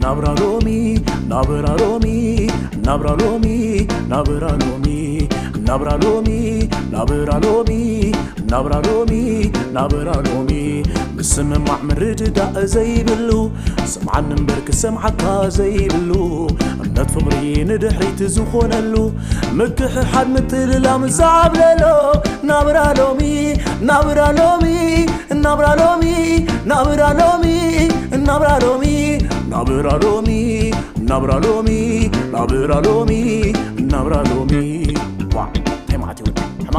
ናብራ ሎሚ ናብራ ሎሚ ናብራ ሎሚ ናብራ ሎሚ ናብራ ሎሚ ናብራ ሎሚ ናብራ ሎሚ ናብራ ሎሚ ምስምማዕ ምርድዳእ ዘይብሉ ስምዓኒ እምበር ክሰምዓካ ዘይብሉ እምነት ፍቕሪ ንድሕሪት ዝኾነሉ ምክሕሓድ ምትልላም ዝዓብለሎ ናብራ ሎሚ ናብራ ሎሚ ናብራ ሎሚ ናብራ ሎሚ ናብራ ሎሚ ናብራ ሎሚ ናብራ ሎሚ ናብራ ሎሚ ናብራ ሎሚ ዋ እንታይ ማለት ይወዲ ሕማ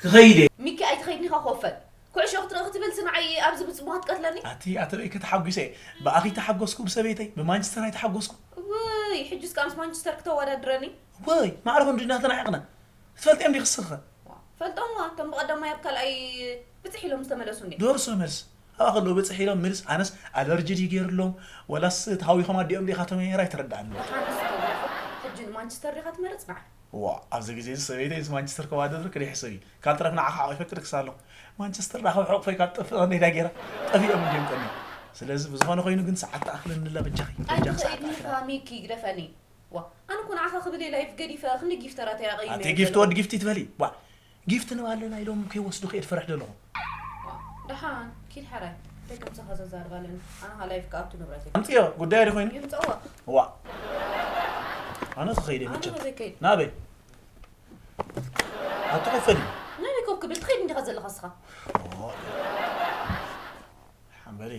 ክኸይድ እየ። ሚኪ ኣይትኸይድኒ ኢኻ ኮፈል። ኩዕሾ ክትርኢ ክትብል ስንዓይ ኣብዚ ብጽቡቕ ክትቀትለኒ። ኣቲ ኣተበይ ከተሓጒሰ እየ። ብኣኺ ተሓጎስኩ ብሰበይተይ፣ ብማንቸስተር ኣይተሓጎስኩ። ውይ፣ ሕጅስ ከኣ ምስ ማንቸስተር ክተወዳድረኒ። ወይ፣ ማዕረ ክንዲ እናተናዒቕና። ትፈልጥዮም ዲኺ ስኽኸ? ዋ፣ ፈልጦም ዋ፣ እቶም ብቐዳማይ ኣብ ካልኣይ ብጽሕ ኢሎም ዝተመለሱ እንዲ። ዶርሶ መልስ። ኣብኣ ከለዉ ብጽሕ ኢሎም ምልስ፣ ኣነስ ኣለርጂ ድዩ ገይሩሎም፣ ወላስ ተሃዊኾም ኣዲኦም ዲኻ ተመየራ ኣይተረድኣኒ። ደሓንስ ተወለኹ፣ ሕጂ ንማንቸስተር ዲኻ ትመርጽ ንዓይ? ዋ፣ ኣብዚ ግዜ እዚ ሰበይተይ ምስ ማንቸስተር ከዋዳድር ክደይ ሕሰብ እዩ። ካብ ጥረፍ ንዓኻ ሓቒፈ ክድቅስ ኣለኹ። ማንቸስተር ዳኻ ሕቑፈይ ካብ ጠፍእ ክንደይ ዳ ገይራ ጠፊኦም እንድዮም ቀንዮም። ስለዚ ብዝኾነ ኮይኑ ግን ሰዓት ተኣኽለኒ ኣላ በጃኺ፣ በጃኺ ሰዓት ኣይትኽእልኒ ተኣኽለኒ። ኢኻ ሚኪ ግደፈኒ። ዋ፣ ኣነ እኮ ንዓኻ ክብል እየ ላይፍ ገዲፈ ክንዲ ጊፍተራት እየ ኣቐይመ ኣቲ እየ ጊፍት ዘለኹ። ወዲ ጊፍት ይትበሊ። ዋ፣ ጊፍት ንባለና ኢሎም ከይወስዱ ከየ ትፈርሕ ዘለኹ። ዋ፣ ደሓን ኪድ ሓራይ። እንታይ ከምስኻ ዘዛርብ ኣለኒ? ኣነ ኻ ላይፍ ክኣቱ ንብረት እየ። ኣምፅዮ፣ ጉዳይ ዶ ኮይኑ? ይምፅእዎ። ዋ። ኣነ ክኸይድ እየ ኣነ መቸም። ኸ ዘይከይድ? ናበይ? ኣቲ ኮፈሊ። ናበይ ኮፍ ክብል ትኸይድ እንዲኻ ዘለኻ እስኻ? ሓንበሊ።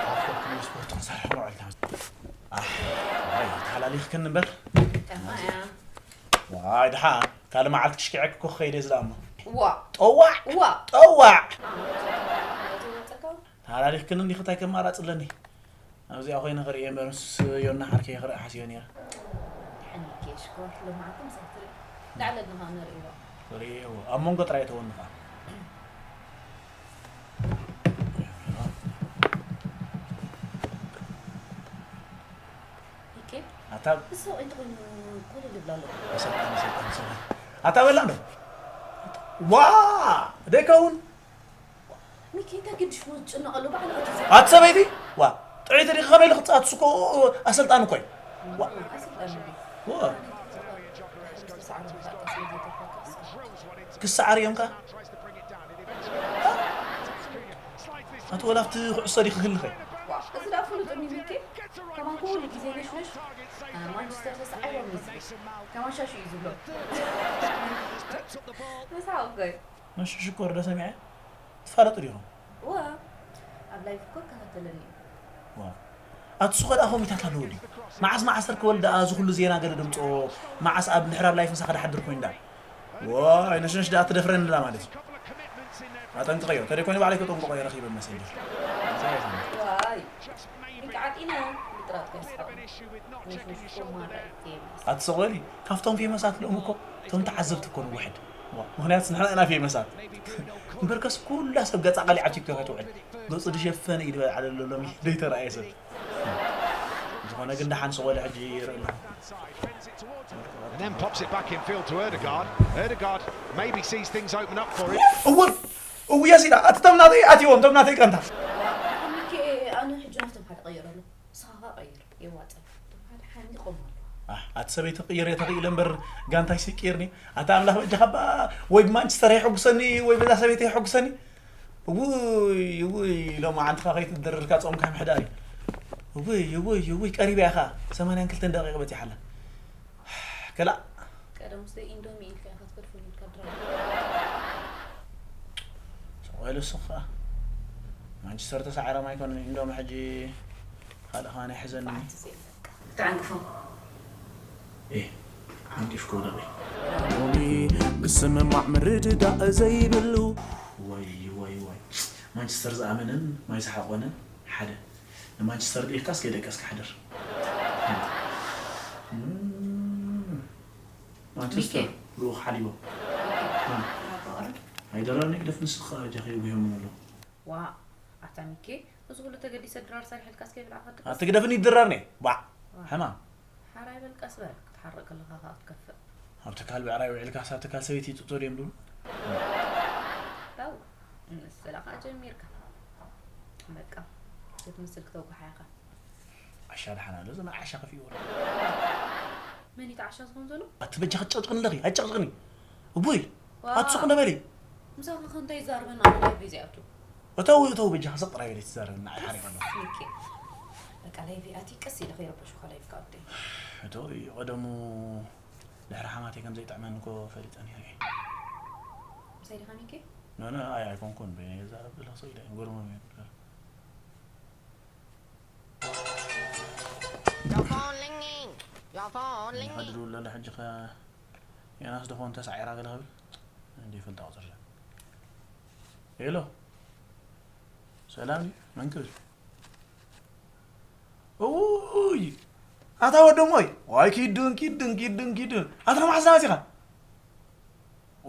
ኣብ ኮፍ ክብል ስፖርት ክንሰርሕ መውዕል ተመስ-፣ ኣሕ፣ ዋይ፣ ተሃላሊኽክን እምበር። ከማ እያ። ዋይ፣ ደሓ፣ ካልእ መዓልቲ ክሽክዐክ እኮ ክኸይድ እየ ዝደኣሞ። ዋ። ጠዋዕ! ዋ። ጠዋዕ! ኣዎ፣ ተሃላሊኽክን እንዲኺ እንታይ ከማራፂ ኣለኒ? ኣብዚኣ ኮይነ ክርእየ እምበር ምስ ዮና ሓርከይ ክርኢ ሓስዮ ነይረ። ድሓን ሚኪ ሽኮር ሎማዓንቲ ምሳይ ትርኢ። ላዕሊ ኣድንኻ ንርእይዎ። ርእይዎ። ኣብ መንጎ ጥራይ እተወኒ ኸዓ። ሚኪ? ኣታ እሱ እንተኾይኑ ኮለል ይብላ ኣሎ። ኣሰልጣኒ፣ ኣሰልጣኒ፣ ኣሰልጣኒ። ኣታ በላ እንዶ። ዋ! ደይከውን? ሚኪ፣ እንታይ ገዲሽዎ ዝጭነቐሉ በዓል ኣቲ ዘ- ኣቲ ሰበይቲ? ዋ፣ ጥዕይቲ ዲኺ ከመይ ኢሉ ክጻወት? እሱ እኮ ኣሰልጣኒ እኮ እዩ። ዋ። ኣሰልጣኒ ድዩ? ዋ። ክሰዓር እዮም ከኣ። ኣቲ ወላ ኣብቲ ኩዕሶ ዲኺ ክህልኸ? ዋ፣ እዚ ደኣ ፍሉጥ እዩ ሚኪ። ከማን ኩሉ ግዜ ነሽነሽ፣ እ፣ ማንቸስተር ተሳዒሮም እዩ ዝብል። ከማን ሻሹ እዩ ዝብሎ። መሳቕ እኮ እዩ። መሽሽኮር ዶ ሰሚዐ? ትፋለጡ ዲኹም? እወ፣ ኣብ ላይፍ እኮ ይከታተለኒ እዩ። ዋው። ኣቲ ሱኸ ደኣ ኮሚታት ኣለዎ ድዩ? መዓስ መዓሰር ክወልድ ደኣ እዚ ኩሉ ዜና ገለ ድምፅኦ? መዓስ ኣብ ድሕር ኣብ ላይፍ ምሳኸ ድሓድር ኮይኑ ደኣ? ዋይ፣ ነሽነሽ ደኣ ትደፍረኒ ኣላ ማለት እዩ። ኣጠንቅቐዮ። ተደይ ኮይኑ ባዕለይ ከጠንቅቐዮ ረኺበ መሰንጀር። ዋይ፣ እንቃዕ ጢነ ብጥራጥ ከይስሓቕ። ነሽነሽ እኮ ማራ እዩ ፌመስ። ኣቲ ሱቕ በሊ፣ ካብቶም ፌመሳት ሎም እኮ እቶም ተዓዘብቲ እኮ ንውሕድ። ዋ፣ ምኽንያቱስ ንሕና ኢና ፌመሳት። እምበርከስ ኩላ ሰብ ገጻ ቀሊዓ ኣብ ቲክቶክ ኣይትውዕል። ገጹ ዝሸፈነ እዩ ዝበል ዓለ ኣሎ ሎሚ። ዘይተረኣየ ሰብ። ዝኾነ ግን ደሓን ሱቕ በሊ ሕጂ ይርኢ ኣለኹ። And then pops it back in field to Ødegaard. Ødegaard maybe sees things open up for him. እውይ! እውይ፣ ያሲዳ፣ ኣቲ ተም ናተይ ኣትይዎም፣ ተም ናተይ ጋንታ። ሚኪ፣ ኣነ ሕጂ ናፍቶም ሓደ ቀይር ኣሎ። ንስኻ ኸኣ ቀይር፣ የዋጽእ። እቶም ሓደ ሓንጊቖም ኣለዉ። ኣህ፣ ኣቲ ሰበይቲ ክቕይር እየ ተኽኢለ እምበር ጋንታይ ስይቅይርኒ። ኣታ ኣምላኽ በጃኻ እባ ወይ ብማንቸስተር የሐጉሰኒ ወይ በዛ ሰበይቲ የሐጉሰኒ። እውይ፣ እውይ፣ ሎማዓንቲ ኸኣ ከይትደረርካ ጾምካ ምሕዳር እዩ። እውይ፣ እውይ፣ እውይ፣ ቀሪባ እያ ኸኣ። ሰማንያን ክልተን ደቂቕ በጺሓ ኣላ። ከላእ። ቀደም ውስጥ ኢንዶሚ ኢልካ ኢኻ ትገድፎ ኢልካ ድራማ። ስቕ በል እሱ ኸኣ። ማንቸስተር ተሳዒሮም ኣይኮኑን ኢንዶሚ ሕጂ ካልእ ኸኣ ናይ ሕዘኒ። ብዓቲ ዘይብለካ። ተዓንቅፎ። ኤ፣ ዓንቂፍኩ ደቒ። ሎሚ ምስምማዕ ምርድዳእ ዘይብሉ። ወይ፣ ወይ፣ ወይ። ማንቸስተር ዝኣመነን ማይ ዝሓቖነን ሓደ። ንማንቸስተር ድኢልካስ ከይደቀስካ ሕደር። እም፣ ማንቸስተር ሚኬ። ልኡኽ ሓሊቦም። ሚኬ። እም። ናባቕረ? ኣይደራር ንግደፍ ንስኻ ጃኺ የጉህዮምን ኣሎ። ዋ፣ ኣታ ሚኬ፣ እዚ ኩሉ ተገዲሰ ድራር ሰሪሐልካስ ከይበላዕካ ትቀስ? ኣትግደፍኒ ድራር ኔ። ባዕ። ዋ። ሕማም። ሓራይ በል ቀስ በል፣ ክትሓርቕ ከለኻ ከኣ ትከፍእ። ኣብ ትካል ብዕራይ ውዒልካ ሳብ ትካል ሰበይቲ ይጥጦ ድዮም ድብሉ? ተው፣ ንስኻ ጀሚርካ በቃ ክትምስል ክተጉሓ ኢኻ። ዓሻ ደሓን ኣሎ፣ እዚ ናይ ዓሻ ከፊእዎ። መን እዩ እቲ ዓሻ ዝኾን ዘሎ? ኣቲ በጃ ክትጨቅጭቅኒ ኣለኺ፣ ኣይጨቅጭቅኒ። እቡይ፣ ኣትስኹ ነበሪ። ምሳኻ ከ እንታይ ይዛርበና ኣሎ? ላይቭ እዩ ዝኣቱ። እተው፣ እተው፣ በጃ ክሰቅ ጥራይ በሊ ትዛረብና፣ ኣይሓሪቕ ኣሎ። ሚኪ፣ በቃ ላይቭ ኣቲ ቀስ ኢለ ከይረበሽኩ ላይቭ ካወደይ። እተው፣ ቀደሙ ድሕሪ ሓማተይ ከም ዘይጥዕመኒ እኮ ፈሊጠ ነይረ እየ። ምሳይ ዲኻ ሚኪ? ኖ፣ ኖ፣ ኣይ፣ ኣይኮንኩን፣ በይነይ እዛረብ ዘለኹ ሰው ኢለ፣ ጎርሞም እዮም። Your phone ringing. Your phone ringing. ይኸድሉ ኣሎ ሕጂ ኸ የናስ ደኾን ተሳዒራ ገለ ክብል እንዲ ይፈልጣ ቁፅር ሄሎ ሰላም እዩ መን ክብል እውይ ኣታ ወደሞይ ዋይ ኪድን ኪድን ኪድን ኪድን ኣታ መዓስ ናት ኢኻ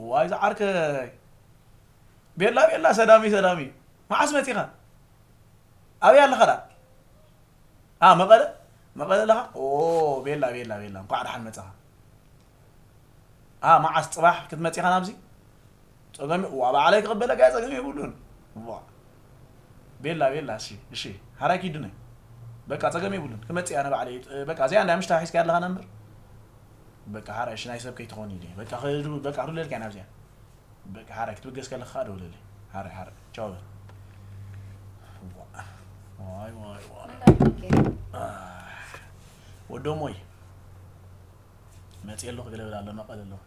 ዋይ ዝዓርከይ ቤላ ቤላ ሰላም እዩ ሰላም እዩ መዓስ መፂኻ ኣበይ ኣለኻ ዳ ኣ መቐለ መቐለ ኣለኻ ኦ ቤላ ቤላ ቤላ እንኳዕ ደሓን መፃኻ ኣ መዓስ ፅባሕ ክትመፂኻ ናብዚ ፀገም ዋ ባዕለይ ክቕበለካ እየ ፀገም የብሉን ዋ ቤላ ቤላ እሺ እሺ ሓራይ ኪዱነይ በቃ ፀገም የብሉን ክመፅእ እያ ንባዕለይ በቃ እዚኣ እንዳ ምሽታ ሒዝካ ኣለኻ ነምበር በቃ ሓራይ እሺ ናይ ሰብ ከይትኾን ኢለ በቃ በቃ ክዱለልካ ናብዚኣ በቃ ሓራይ ክትብገስ ከለኻ ደውለለይ ሓራይ ሓራይ ቻው በል ዋይ ዋይ ዋይ ወዶሞይ መፅእ ኣለኹ ገለ በላ ኣሎ መቐለ ኣለኹ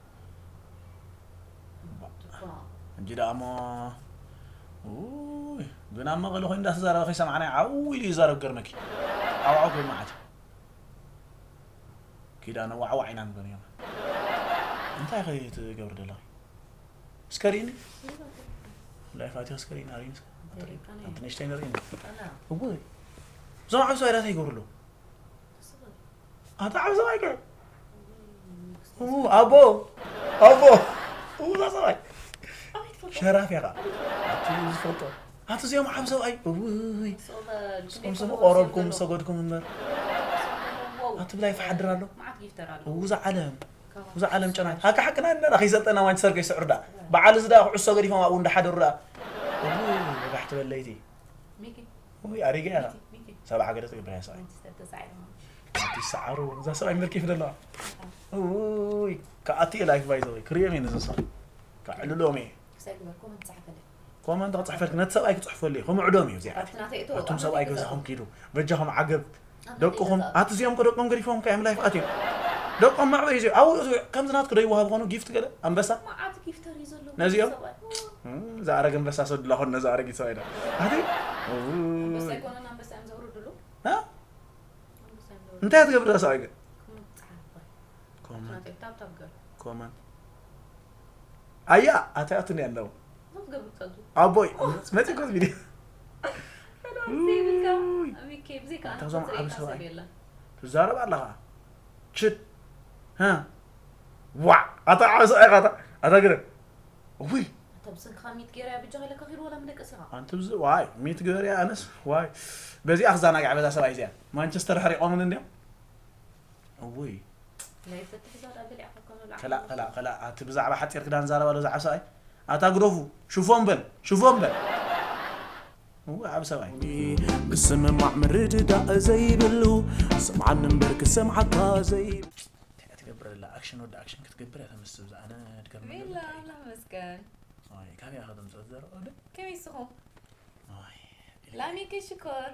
እንጂ ደኣ እሞ ግን ኣብ መቐለ ኮይኑ እንዳተዛረበ ከይሰማዕናዮ ዓው ኢሉ ይዛረብ ገርመኪ ዓው ዓው ክብል መዓት ኪዳነ ዋዕዋዕ ኢና ንብሎ ነርና እንታይ ኸ ትገብሪ ደለኺ እስከ ርኢኒ ላይፍ ኣትዮ እስከ ርኢኒ ኣርእኒ እስከ ኣንቲ ንእሽተይ ንርእኒ እወ እዞም ዓብሰ ኣይዳታ ይገብሩ ኣለዉ ኣታ ዓብሰ ኣይገ ኣቦ ኣቦ እዛ ሰብኣይ ሸራፍ ኢኻ ኣቲ ዝፈልጦ ኣቲ እዚኦም ዓብ ሰብኣይ እውይ ስም ስም ቆረብኩም ሰጎድኩም እምበር ኣቲ ብላይ ፍሓድር ኣሎ እውዛ ዓለም እውዛ ዓለም ጨናት ኣካ ሓቅና ነራ ከይሰልጠና ማንቸስተር ከይስዕሩ ዳ በዓል እዚ ዳ ኩዕሶ ገዲፎም ኣብኡ እንዳሓደሩ ዳ እውይ ወጋሕ ትበለይቲ እውይ ኣሪጋ ኢኻ ሰብዓ ገለ ትገብር እያ ሰብኣይ ኣቲ ሰዓሩ እዛ ሰብኣይ ምልኪ ይፍለለዋ እውይ ከኣቲ ላይፍ ባይዘወይ ክርእዮም እየ ነዚ ሰብ ከዕልሎም እየ ኮመንት ክፅሕፈልክ ነቲ ሰብኣይ ክፅሕፈሉ እዩ ክምዕዶም እዩ እዚኣ እቱም ሰብኣይ ገዛኹም ኪዱ በጃኹም ዓገብ ደቅኹም ኣቲ እዚኦም ከደቆም ገዲፎም ከ እዮም ላይፍ ኣትዮም ደቆም መዕበይ እዚ ኣብኡ ከምዚ ናትኩ ዶ ይወሃብ ኾኑ ጊፍት ገለ ኣንበሳ ነዚኦም ዝኣረግ ኣንበሳ ሰዱላ ኾን ነዚ ኣረጊት ሰብኣይ ዳ ኣቲ እንታይ ትገብር ሰብኣይ ግን ኮመንት ኣያ ኣታያትኒ ኣለዉ ኣቦይ መፂ ኮት ቪድዮ እታዞም ዓብ ሰብኣይ ትዛረብ ኣለኻ ችድ ዋዕ ኣታ ዓብ ሰብኣይ ኻታ ኣታ ግረ ውይ ተብስንካ ሚት ገይራ ብጃ ኢለ ከኺድ ወላ ምደቀስ ኢኻ ኣንቲ ብዚ ዋይ ሚት ገበርያ ኣነስ ዋይ በዚኣ ክዛናግዕ በዛ ሰብኣይ እዚኣ ማንቸስተር ሕሪቆምን እንዲያ እውይ ናይ ፈትሕ ዛዳ በሊዕካ ከመላ ከላ ከላ ከላ ኣቲ ብዛዕባ ሓፂር ክዳን ዛረባ ሎ ዝዓብ ሰብኣይ ኣታ ግደፉ ሽፎን በል ሽፎን በል እው ዓብ ሰብኣይ ምስምማዕ ምርድዳእ ዘይብሉ ስምዓኒ እምበር ክሰምዓካ ዘይብ እንታይ ትገብር ኣላ ኣክሽን ወዲ ኣክሽን ክትገብር እያ ተመስል ዝኣነ ድገርመ ቤላ ኣምላኽ መስገን ካበይ ኣኸ ተምፅኦ ዘረኦ ዶ ከመይ ስኹም ላሚከ ሽኮር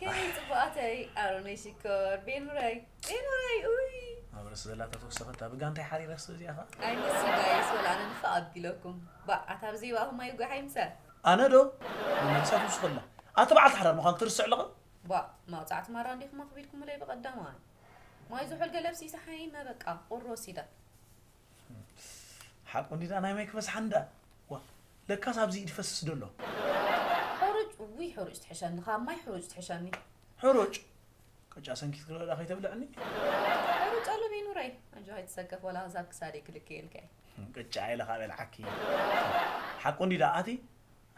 ከመይ ፅቡቃተይ ኣሮነይ ሽኮር ቤኑረይ ቤኑረይ ኡይ ማህበረሰብ ዘላታ ተወሰኸታ ብጋንታይ ሓሪረስ እዚኣ ኸ ኣይመሲ ጋይስ ወላ ኣነ ንፋቅ ኣቢለኩም ባዕ ኣታ ብዘይባኹም ኣይጓሓይ ምሰ ኣነ ዶ መመልሳ ትውስኸላ ኣቲ በዓል ሓዳር ምዃን ክትርስዕ ኣለኻ ባዕ ማውፃዕቲ ማራ እንዲኹም ኣኽቢድኩምለይ ብቐዳማይ ማይ ዝሑል ገለብሲ ሰሓይመ በቃ ቁሮ ሲዳ ሓቁ እንዲዳ ናይ ማይ ክበዝሓ እንዳ ዋ ለካስ ኣብዚ ኢድ ፈስስ ደሎ ሕሩጭ ውይ ሕሩጭ ትሕሸኒ ካብ ማይ ሕሩጭ ትሕሸኒ ሕሩጭ ቅጫ ሰንኪት ክረዳ ከይተብልዕኒ ሕሩጭ ኣሎ ቤኑረይ ኣጆ ኣይትሰከፍ ወላ ክሳብ ክሳደይ ክልክየልካ እየ ቅጫ ኢለ ካብ በልዓኪ ሓቁ እንዲዳ ኣቲ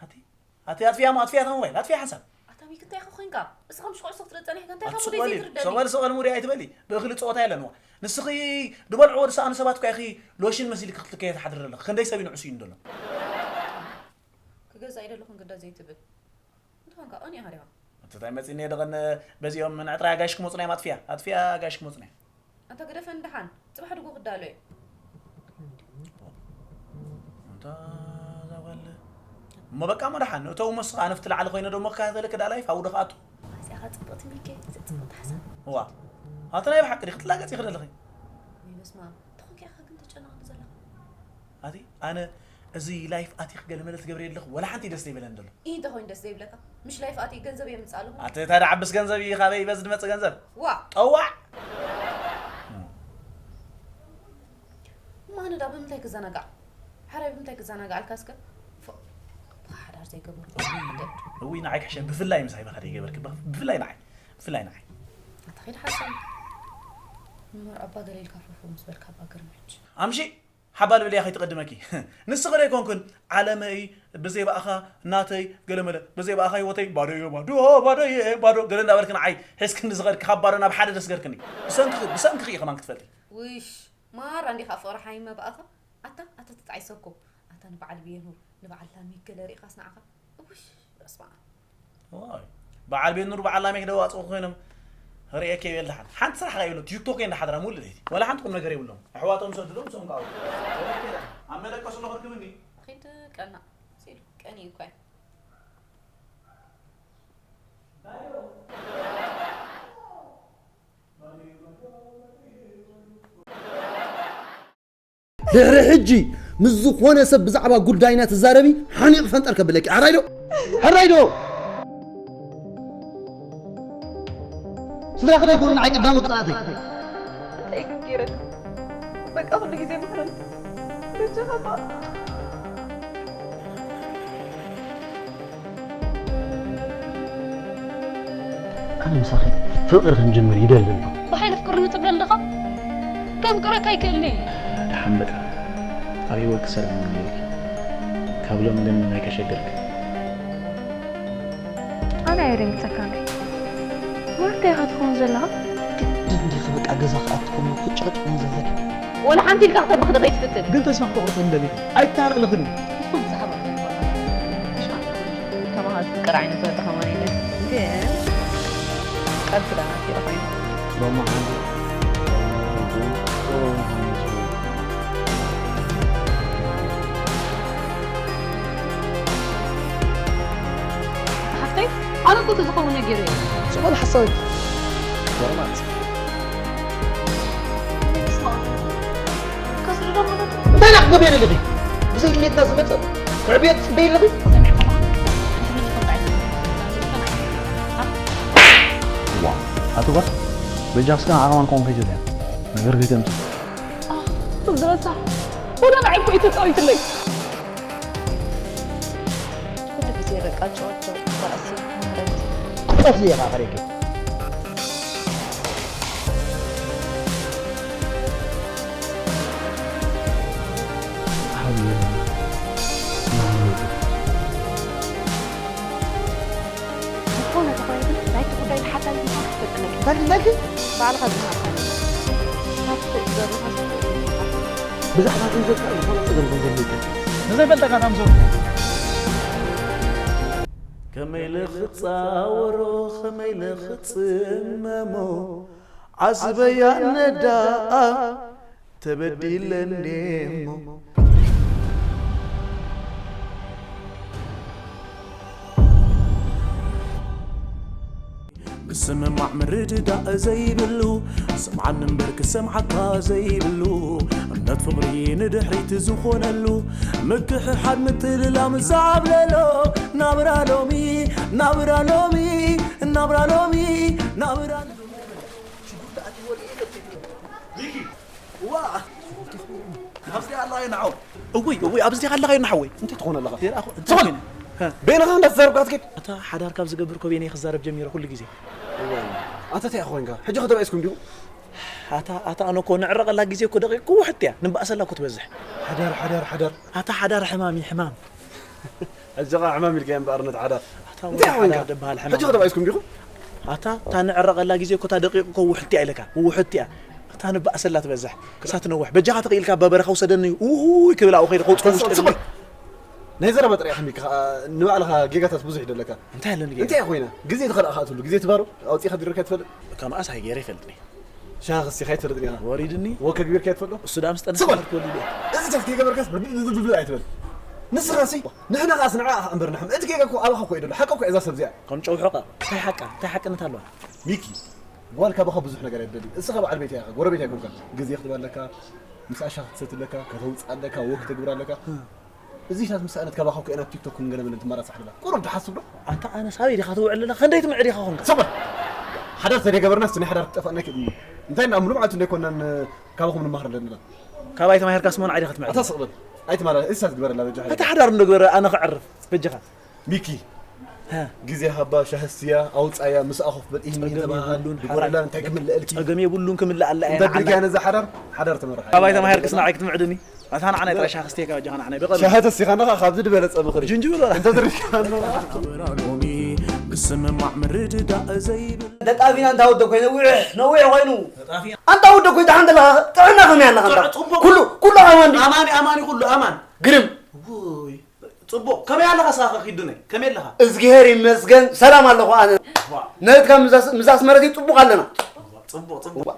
ኣቲ ኣቲ ኣጥፊያ ሞ ኣጥፊያ ተሞባይል ኣጥፊያ ሓንሳብ ኣታ ሚክ እንታይ ኢኻ ኮንካ እስኻ ምሽ ኩዕሶ ክትርኢ ጸኒሕካ እንታይ ኢኻ ሙደይ ዘይትርደኒ ሰቐል ሰቐል ሙደይ ኣይትበሊ ብእኽሊ ጸወታ የለን ዋ ንስኺ ዝበልዕዎ ዝሰኣኑ ሰባት እኳ ኢኺ ሎሽን መሲልኪ ክትልከየ ትሓድሪ ዘለኺ። ክንደይ ሰብ እዩ ንዕሱ እዩ እንደሎ? ክገዛእ ይደለኹ እንግዳ ዘይትብል። እንተኾንካ ቀኒኻ ዲኻ? እቲ እንታይ መፂኒ ደቐን በዚኦም ንዕጥራይ ኣጋይሽ ክመፁና እዮም። ኣጥፊያ፣ ኣጥፊያ ኣጋይሽ ክመፁና እዮም። ኣንታ ግደፈን ደሓን፣ ጽባሕ ድጎ ክዳሎ እየ። እንታ እዛ ጓል እሞ በቃ እሞ ደሓን እተው እሞ እስኻ ኣነ ፍቲ ላዕሊ ኮይነ ደሞ ክከታተለኪ ደኣ ላይፍ ኣብኡ ዶ ክኣቱ? ኣዚኣ ጽብቕቲ ሚልኪ፣ እዛ ጽብቕቲ ሓሳብ። እዋ ኣቲ ናይ ብሓቂ ዲኺ ክትላገጺ ክደለኺ? ወይ በስመ ኣብ፣ ተኾኪዕካ ግን ተጨነቕኒ ዘለኻ። ኣቲ ኣነ እዚ ላይፍ ኣቲ ክገለመለ ትገብሪ ኣለኹ ወላ ሓንቲ ደስ ዘይበለን ዘሎ። ኢንተ ኮይኑ ደስ ዘይብለካ? ምሽ ላይፍ ኣቲ ገንዘብ የምጽእ ኣለኹ። ኣቲ ታዲያ ዓብስ ገንዘብ እዩ ካበይ በዝ ድመጽእ ገንዘብ? ዋ! ጠዋዕ! ማን ዳ ብምንታይ ክዘናጋዕ? ሓራይ ብምንታይ ክዘናጋዕ ኣልካ እስከ? ፎ፣ ብሓዳር ዘይገበርኩ ሓደድ። እውይ ንዓይ ክሕሸ ብፍላይ ምሳይ በኸደ ይገበርክ ብፍላይ ንዓይ ብፍላይ ንዓይ። ኣታ ኺድ ሓሰን። እምበር ኣባ ገለ ኢልካ ፈፎ ምስ በልካ ኣባ ግርምች። ኣምሺ ሓባል ብልያ ከይትቐድመኪ። ንስኺ ዶ ኣይኮንኩን ዓለመይ ብዘይ ብኣኻ ናተይ ገለመለ ብዘይ ብኣኻ ህይወተይ ባዶ እዮ ባዶ ባዶ እየ ባዶ ገለ እንዳበልክ ንዓይ ሒዝክኒ ዝኸድኪ ካብ ባዶ ናብ ሓደ ደስገርክኒ። ብሰንኪ ብሰንኪ ኢኺ ከማን ክትፈልጢ። ውሽ ማራ እንዲኻ ፍቕሪ ሓይመ ብኣኻ። ኣታ ኣታ ትጣዒሰኩም ኣታ ንበዓል ብየኑር ንበዓል ላሚክ ገለ ርኢኻስ ንዓኻ እውሽ በስመ ኣብ። ዋይ በዓል ቤት ኑር በዓል ላሜክ ደው ኣጽቑ ኮይኖም ርእየከ ይብል ደሓን ሓንቲ ስራሕ ከይብሉ ቲክቶክ እንዳሓድራ ሙሉ ለይቲ ወላ ሓንቲ ቁም ነገር የብሎም ኣሕዋቶም ሰድዶም ሶም ካው ኣብ መደቀሱ ለኽርክብኒ ኺድ ቀና ሲሉ ቀኒ እኳ ድሕሪ ሕጂ ምስ ዝኾነ ሰብ ብዛዕባ ጉዳይና ትዛረቢ ሓኒቕ ፈንጠር ከብለኪ። ሕራይ ዶ? ሕራይ ዶ? ስድራኺ ዶ ኣይኮኑን ንዓይ ቀዳሞት ጸላእተይ? እንታይ ክገይረካ? በቃ ኩሉ ግዜ ምኽርን በጃኻ እባ። ኣነ ምሳኺ ፍቕሪ ክንጅምር ይደሊ ኣለኹ። ብሓይሊ ኣፍቅርኒ ትብለኒ ዲኻ? ከፍቅረካ ኣይክእልን እየ። ደሓን በቃ ኣብ ህይወትኪ ሰላም ይግበረልኪ። ካብ ሎሚ ግን ኣይከሸግርኪ። ኣነ እየ ደንግጸካ እንዴ? ወርተ ኢኻ ትኸውን ዘለኻ? ግድን ዲኺ በቃ ገዛ ክኣቱ ከለኹ ክጭቕጭቕ ንዘለኪ። ወላ ሓንቲ ኢልካ ክተብኽ ዶ ከይትፍትን? ግን ተስፋ ክተቑርጺ እንደሊ ኣይተታለልኽን። ብዛዕባ ተሽማዕ ተባሃልቲ ፍቅር ዓይነት ወዲ ከማን የለን። ግን ቀልቢ ዳና ሲሮ ኮይኑ። ሎሚ ሓንቲ ሓፍተይ ኣነ እኮ ተዝኸውን ነጊረ እየ። ዝኾነ ሓሳብ ጎረማት እንታይ ዳ ክትገብሪ ኣለኺ? ብዘይ ድሌትና ዝመፀ ክዕብዮ ትፅበይ ኣለኺ? ዋ ኣቶ ጓል በጃ እስከ ዓቕማ ንከውን ከይትብልያ ነገር ከይተምፅእ። ዝረሳሕ ወደ ንዓይ እኮ እዩ ተፃዊትለይ። ኩሉ ግዜ በቃ ጨዋታ በኣሲ ምሕረት። ክጠፍዚ ኢኻ ከሪኪ። ዓብዪ ማህሌት። ዝኾነ ተኾይኑ ናይቲ ጉዳይ ተሓታቲ ምዃን ክትፈልጥ ኣለካ። እንታይ እንዳልኪ? ባዕልኻ ዝሃብካ ናብቲ ትእዘዙ ሃስቡ ብዛዕባ ገንዘብካ ዝኾነ ጸገም ገንዘብ የለን። ንዘይፈልጠካ ታምዞ ከመይ ልኽጻወሮ ከመይ ልኽጽመሞ ዓስበያ ነዳኣ ተበዲለ እንዴሞ። ምስምማዕ ምርድዳእ ዘይብሉ ስምዓኒ እምበር ክሰምዓካ ዘይብሉ እምነት ፍቕሪ ንድሕሪት ዝኾነሉ ምክሕሓድ ምትልላም ዝዓብለሎ ናብራ ሎሚ ናብራ ሎሚ ናብራ ሎሚ ናብራ እወይ እወይ ኣብዚ ዲኻ ኣለኻ ናሓወይ እንታይ ትኾን ኣለኻ እንታይ ትኾን በይንኻ እንዳተዛረብካ ትከድ ኣታ ሓዳር ካብ ዝገብር ኮ በይነይ ክዛረብ ጀሚረ ኩሉ ግዜ ኣታ እንታይ ኮይንካ ሕጂ ከተባኢስኩም ዲኹም ኣታ ኣታ ኣነ እኮ ንዕረቐላ ግዜ እኮ ደቂቕ እኮ ውሕጥ እያ ንባእሰላ እኮ ትበዝሕ ሓዳር ሓዳር ሓዳር ኣታ ሓዳር ሕማም እዩ ሕማም ሕጂ ኸዓ ሕማም ኢልካዮ እምበኣር ነቲ ሓዳር እንታይ ሓዳር ደበሃል ሕማም ሕጂ ከተባኢስኩም ዲኹም ኣታ እታ ንዕረቐላ ግዜ እኮ እታ ደቂቕ እኮ ውሕጥ እያ ኢለካ ውሕጥ እያ እታ ንባእሰላ ትበዝሕ፣ ክሳብ ትነውሕ። በጃኻ ተኽኢልካ ኣብ በረኻ ውሰደኒ፣ ውይ ክብል ኣብኡ ከይደ ከውፅኦ ውሽጢ። ስቕ በል። ናይ ዘረባ ጥራይ ከሚካ፣ ንባዕልኻ ጌጋታት ብዙሕ ይደለካ። እንታይ ኣለኒ ጌጋ? እንታይ ኮይና? ግዜ ተኸላእካ ትብሉ፣ ግዜ ትባሩ፣ ኣውፂኻ ዲርካ ትፈልጥ? ከምኣስ ሃይ ገይረ ይፈልጥኒ። ሻኽ እስኻ ኣይትፈልጥን ኢኻ። ወሪድኒ። ወከ ግቢርካ ትፈልጦ? እሱ ዳም ስጠን ስቕ በል። ስጠን ወሊደ። እዚ ተፍ ከይገበርካስ ብድብድብድብ ኣይትበል። ንስኻሲ፣ ንሕና ኸኣስ ንዓኣ እምበር ንሕም። እቲ ጌጋ እኮ ኣባኻ እኮ እዩ ደሎ። ሓቂ እኮ እዛ ሰብ እዚኣ። ከም ጨው ሑቓ። እንታይ ሓቃ? እንታይ ሓቅነት ኣለዋ? ሚኪ፣ ጓል ካባኻ ብዙሕ ነገር ኣይትደሊ። እስኻ በዓል ቤት ኢኻ፣ ጎረቤት ኣይኮንካን። ግዜ ክትህባ ኣለካ፣ ምስ ኣሻ ክትሰቲ ኣለካ፣ ከተውፅእ ኣለካ፣ ወክ ተግብር ኣለካ። እዚታት ምስ ኣነት ካባኻ እኮ ኢና ኣብ ቲክቶክ ክንገለመለን ትመራሳሕ ኣለና። ቁሩብ ትሓስብ ዶ? ኣታ ኣነ ሳበይ ዲኻ ትውዕል ኣለኻ? ክንደይ ትምዕድ ኢኻ ኾንካ? ስቕ በል! ሓዳር ተደይገበርናስ ናይ ሓዳር ክጠፍኣና ኪድ። እንታይ እና ምሉእ መዓልቲ እንደይኮናን ካባኹም ንማሃር ኣለና። ካባይ ተማሂርካስ መን ዓዲ ክትምዕድ? ኣታ ስቕ በል! ኣይትማላ፣ እሳት ግበረላ በጃኻ። ኣታ ሓዳር እንዶ ግበረ ኣነ ክዕርፍ በጃኻ። ሚኪ፣ ሃ። ግዜ ሃባ፣ ሻሂ ስትያ፣ ኣውጻያ፣ ምስኣ ኮፍ በል፣ ኢሂን ኢሂን ጸገም ተባሃል፣ የብሉን፣ ድጎረላ፣ ሓራይ። እንታይ ክምልአልኪ? ጸገም የብሉን፣ ክምልኣላ እያ፣ እንተ ንዓላ። ድርግያ ነዛ ሓዳር፣ ሓዳር ተመርሓ። ካባይ ተማሂርክስ ንዓይ ክትምዕድኒ? ኣታ ንዓናይ ጥራይ ሻሂ ስትየካ በጃኻ ንዓናይ፣ ብቐሉ። ሻሂ ተሲኻና ኸኣ ካብዚ ዝበለጸ ምኽሪ። ጅንጅብል በላ። እንተ ድርግያ ኣለዋ። ሎሚ ምስምማዕ ምርድዳእ ዘይብል። ደጣፊና እንታ ወደ ኮይኑ፣ ነዊሕ፣ ነዊሕ ኮይኑ። ደጣፊና። ኣንታ ወደ ኮይኑ፣ ደሓን ዘለኻ፣ ጥዕና ከመይ ኣለኻ፣ ኣንታ? ጥዑ-፣ ጽቡቕ። ኩሉ፣ ኩሉ ኣማን ድዩ? ኣማን፣ ኣማን እዩ ኩሉ፣ ኣማን። ግርም። ውይ። ጽቡቕ። ከመይ ኣለኻ ንስኻ ኪዱነይ? ከመይ ኣለኻ? እዝግሄር ይመስገን፣ ሰላም ኣለኹ ኣነ። ዋ። ነትካ ምስ ኣስ-፣ ምስ ኣስመረቲ ጽቡቕ ኣለና። ጽቡቕ፣ ጽቡቕ። ዋ።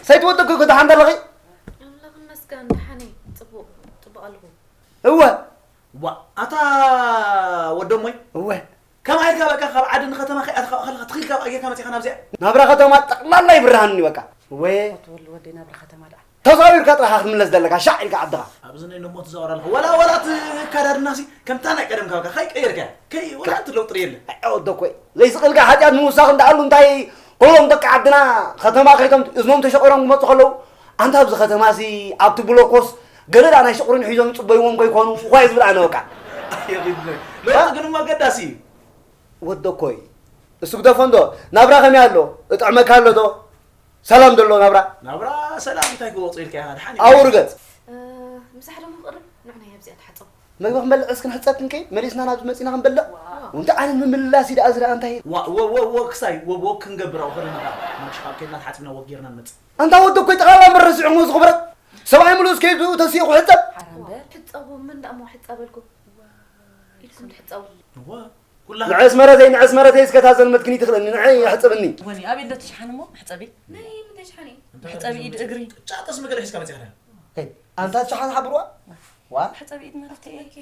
ሰይቲ ወዲ እኮ ደሓን ኣለኺ? ኣምላኽ ይመስገን፣ ደሓን እየ። ጽቡቕ፣ ጽቡቕ ኣለኹ። እወ። ዋ፣ ኣታ ወደሞይ? እወ። ከመይ ኢልካ በቃ ካብ ዓዲ ንከተማ ከይኣትኻ ከለኻ ትኺልካ በቃ ጌርካ መጺኻ ናብዚኣ? ናብራ ከተማ ጠቕላላ ይብርሃኒ በቃ። እወ። ትወሉ ወደይ ናብራ ከተማ ደኣ። ተዛዊርካ ጥራኻ ክትምለስ ዘለካ፣ ሻዕ ኢልካ ዓድኻ። ኣብዚ ናይ ነሞ ትዛወር ኣለኻ። ወላ፣ ወላ እቲ ኣከዳድናሲ ከምታ ናይ ቀደምካ በቃ ከይቀየርካያ። ከይ-፣ ወላ እቲ ለውጢ የለን። ኣይ፣ ወዶ ኮይ። ዘይስቕልካ ሓጢኣት ምውሳኽ እንዳኣሉ እንታይ ኮይኖም ደቂ ዓድና ከተማ ከይቶም እዝኖም ተሸቑሮም ክመጹ ከለዉ፣ ኣንታ ኣብዚ ከተማሲ ኣብቲ ብሎኮስ ገለ ደኣ ናይ ሽቑሪን ሒዞም ይጽበይዎም ከይኮኑ እኳ እዩ ዝብል ኣነ በቃ። ኣየኺድነ። ለውጢ ግን እሞ ኣገዳሲ እዩ። ወዶ ኮይ። እሱ ግደፎ እንዶ፣ ናብራ ከመይ ኣሎ? እጥዕመካ ኣሎ ዶ? ሰላም ደሎ ናብራ? ናብራ ሰላም እንታይ ክወጾ ኢልካ ኢኻ? ደሓን እዩ። ኣውርገጽ። እ፣ ምሳሕ ደሞ ክቕርብ? ንዑ ናይ ኣብዚኣ ተሓጸቡ። መግቢ ክንበልዕ እስኪ ንሕጸብ ክንከይድ? መሊስና ናብዚ መጺና ክንበልዕ? ዋው። እንታይ ዓይነት ምምልላስ እዩ ደኣ እዚ ደኣ እንታይ? ዋ፣ ወ፣ ወ፣ ወ፣ ክሳይ፣ ወ፣ ወ፣ ክንገብር ኣብኡ ከለና ኸኣ፣ ማንሽ ካብ ከድና ተሓጺብና ወግ ጌርና ንመጽእ። ኣንታ ወዲ እኮ ጠቕላላ መረሲዕኹም እዚ ክብረት። ሰብኣይ ምሉእ እስከ ይብሉ ተሲኡ ክሕጸብ። ሓራምበ። ሕጸቡ፣ ምን ደኣ እሞ ሕጸበልኩም? ኢድኩም ትሕጸቡ። እዋ፣ ኩላ ንዕስ መረተይ፣ ንዕስ መረተይ እስከ እታ ዘልመድክኒ ትኽእለኒ፣ ንዐይ ሕጸብኒ። ወኒ፣ ኣበይ ኣሎ እቲ ሸሓን እሞ? ሕጸቢ። ናይ ምንታይ ሸሓን እዩ? እንታይ ሕጸቢ ኢድ እግሪ። ጫ ጠስሚ ገለ ሒዝካ መጺኻ ዲኻ? ሄይ፣ ኣንታ ሸሓን ሓብርዋ? ዋ? ሕጸቢ ኢድ ማለት እየ። ኦኬ።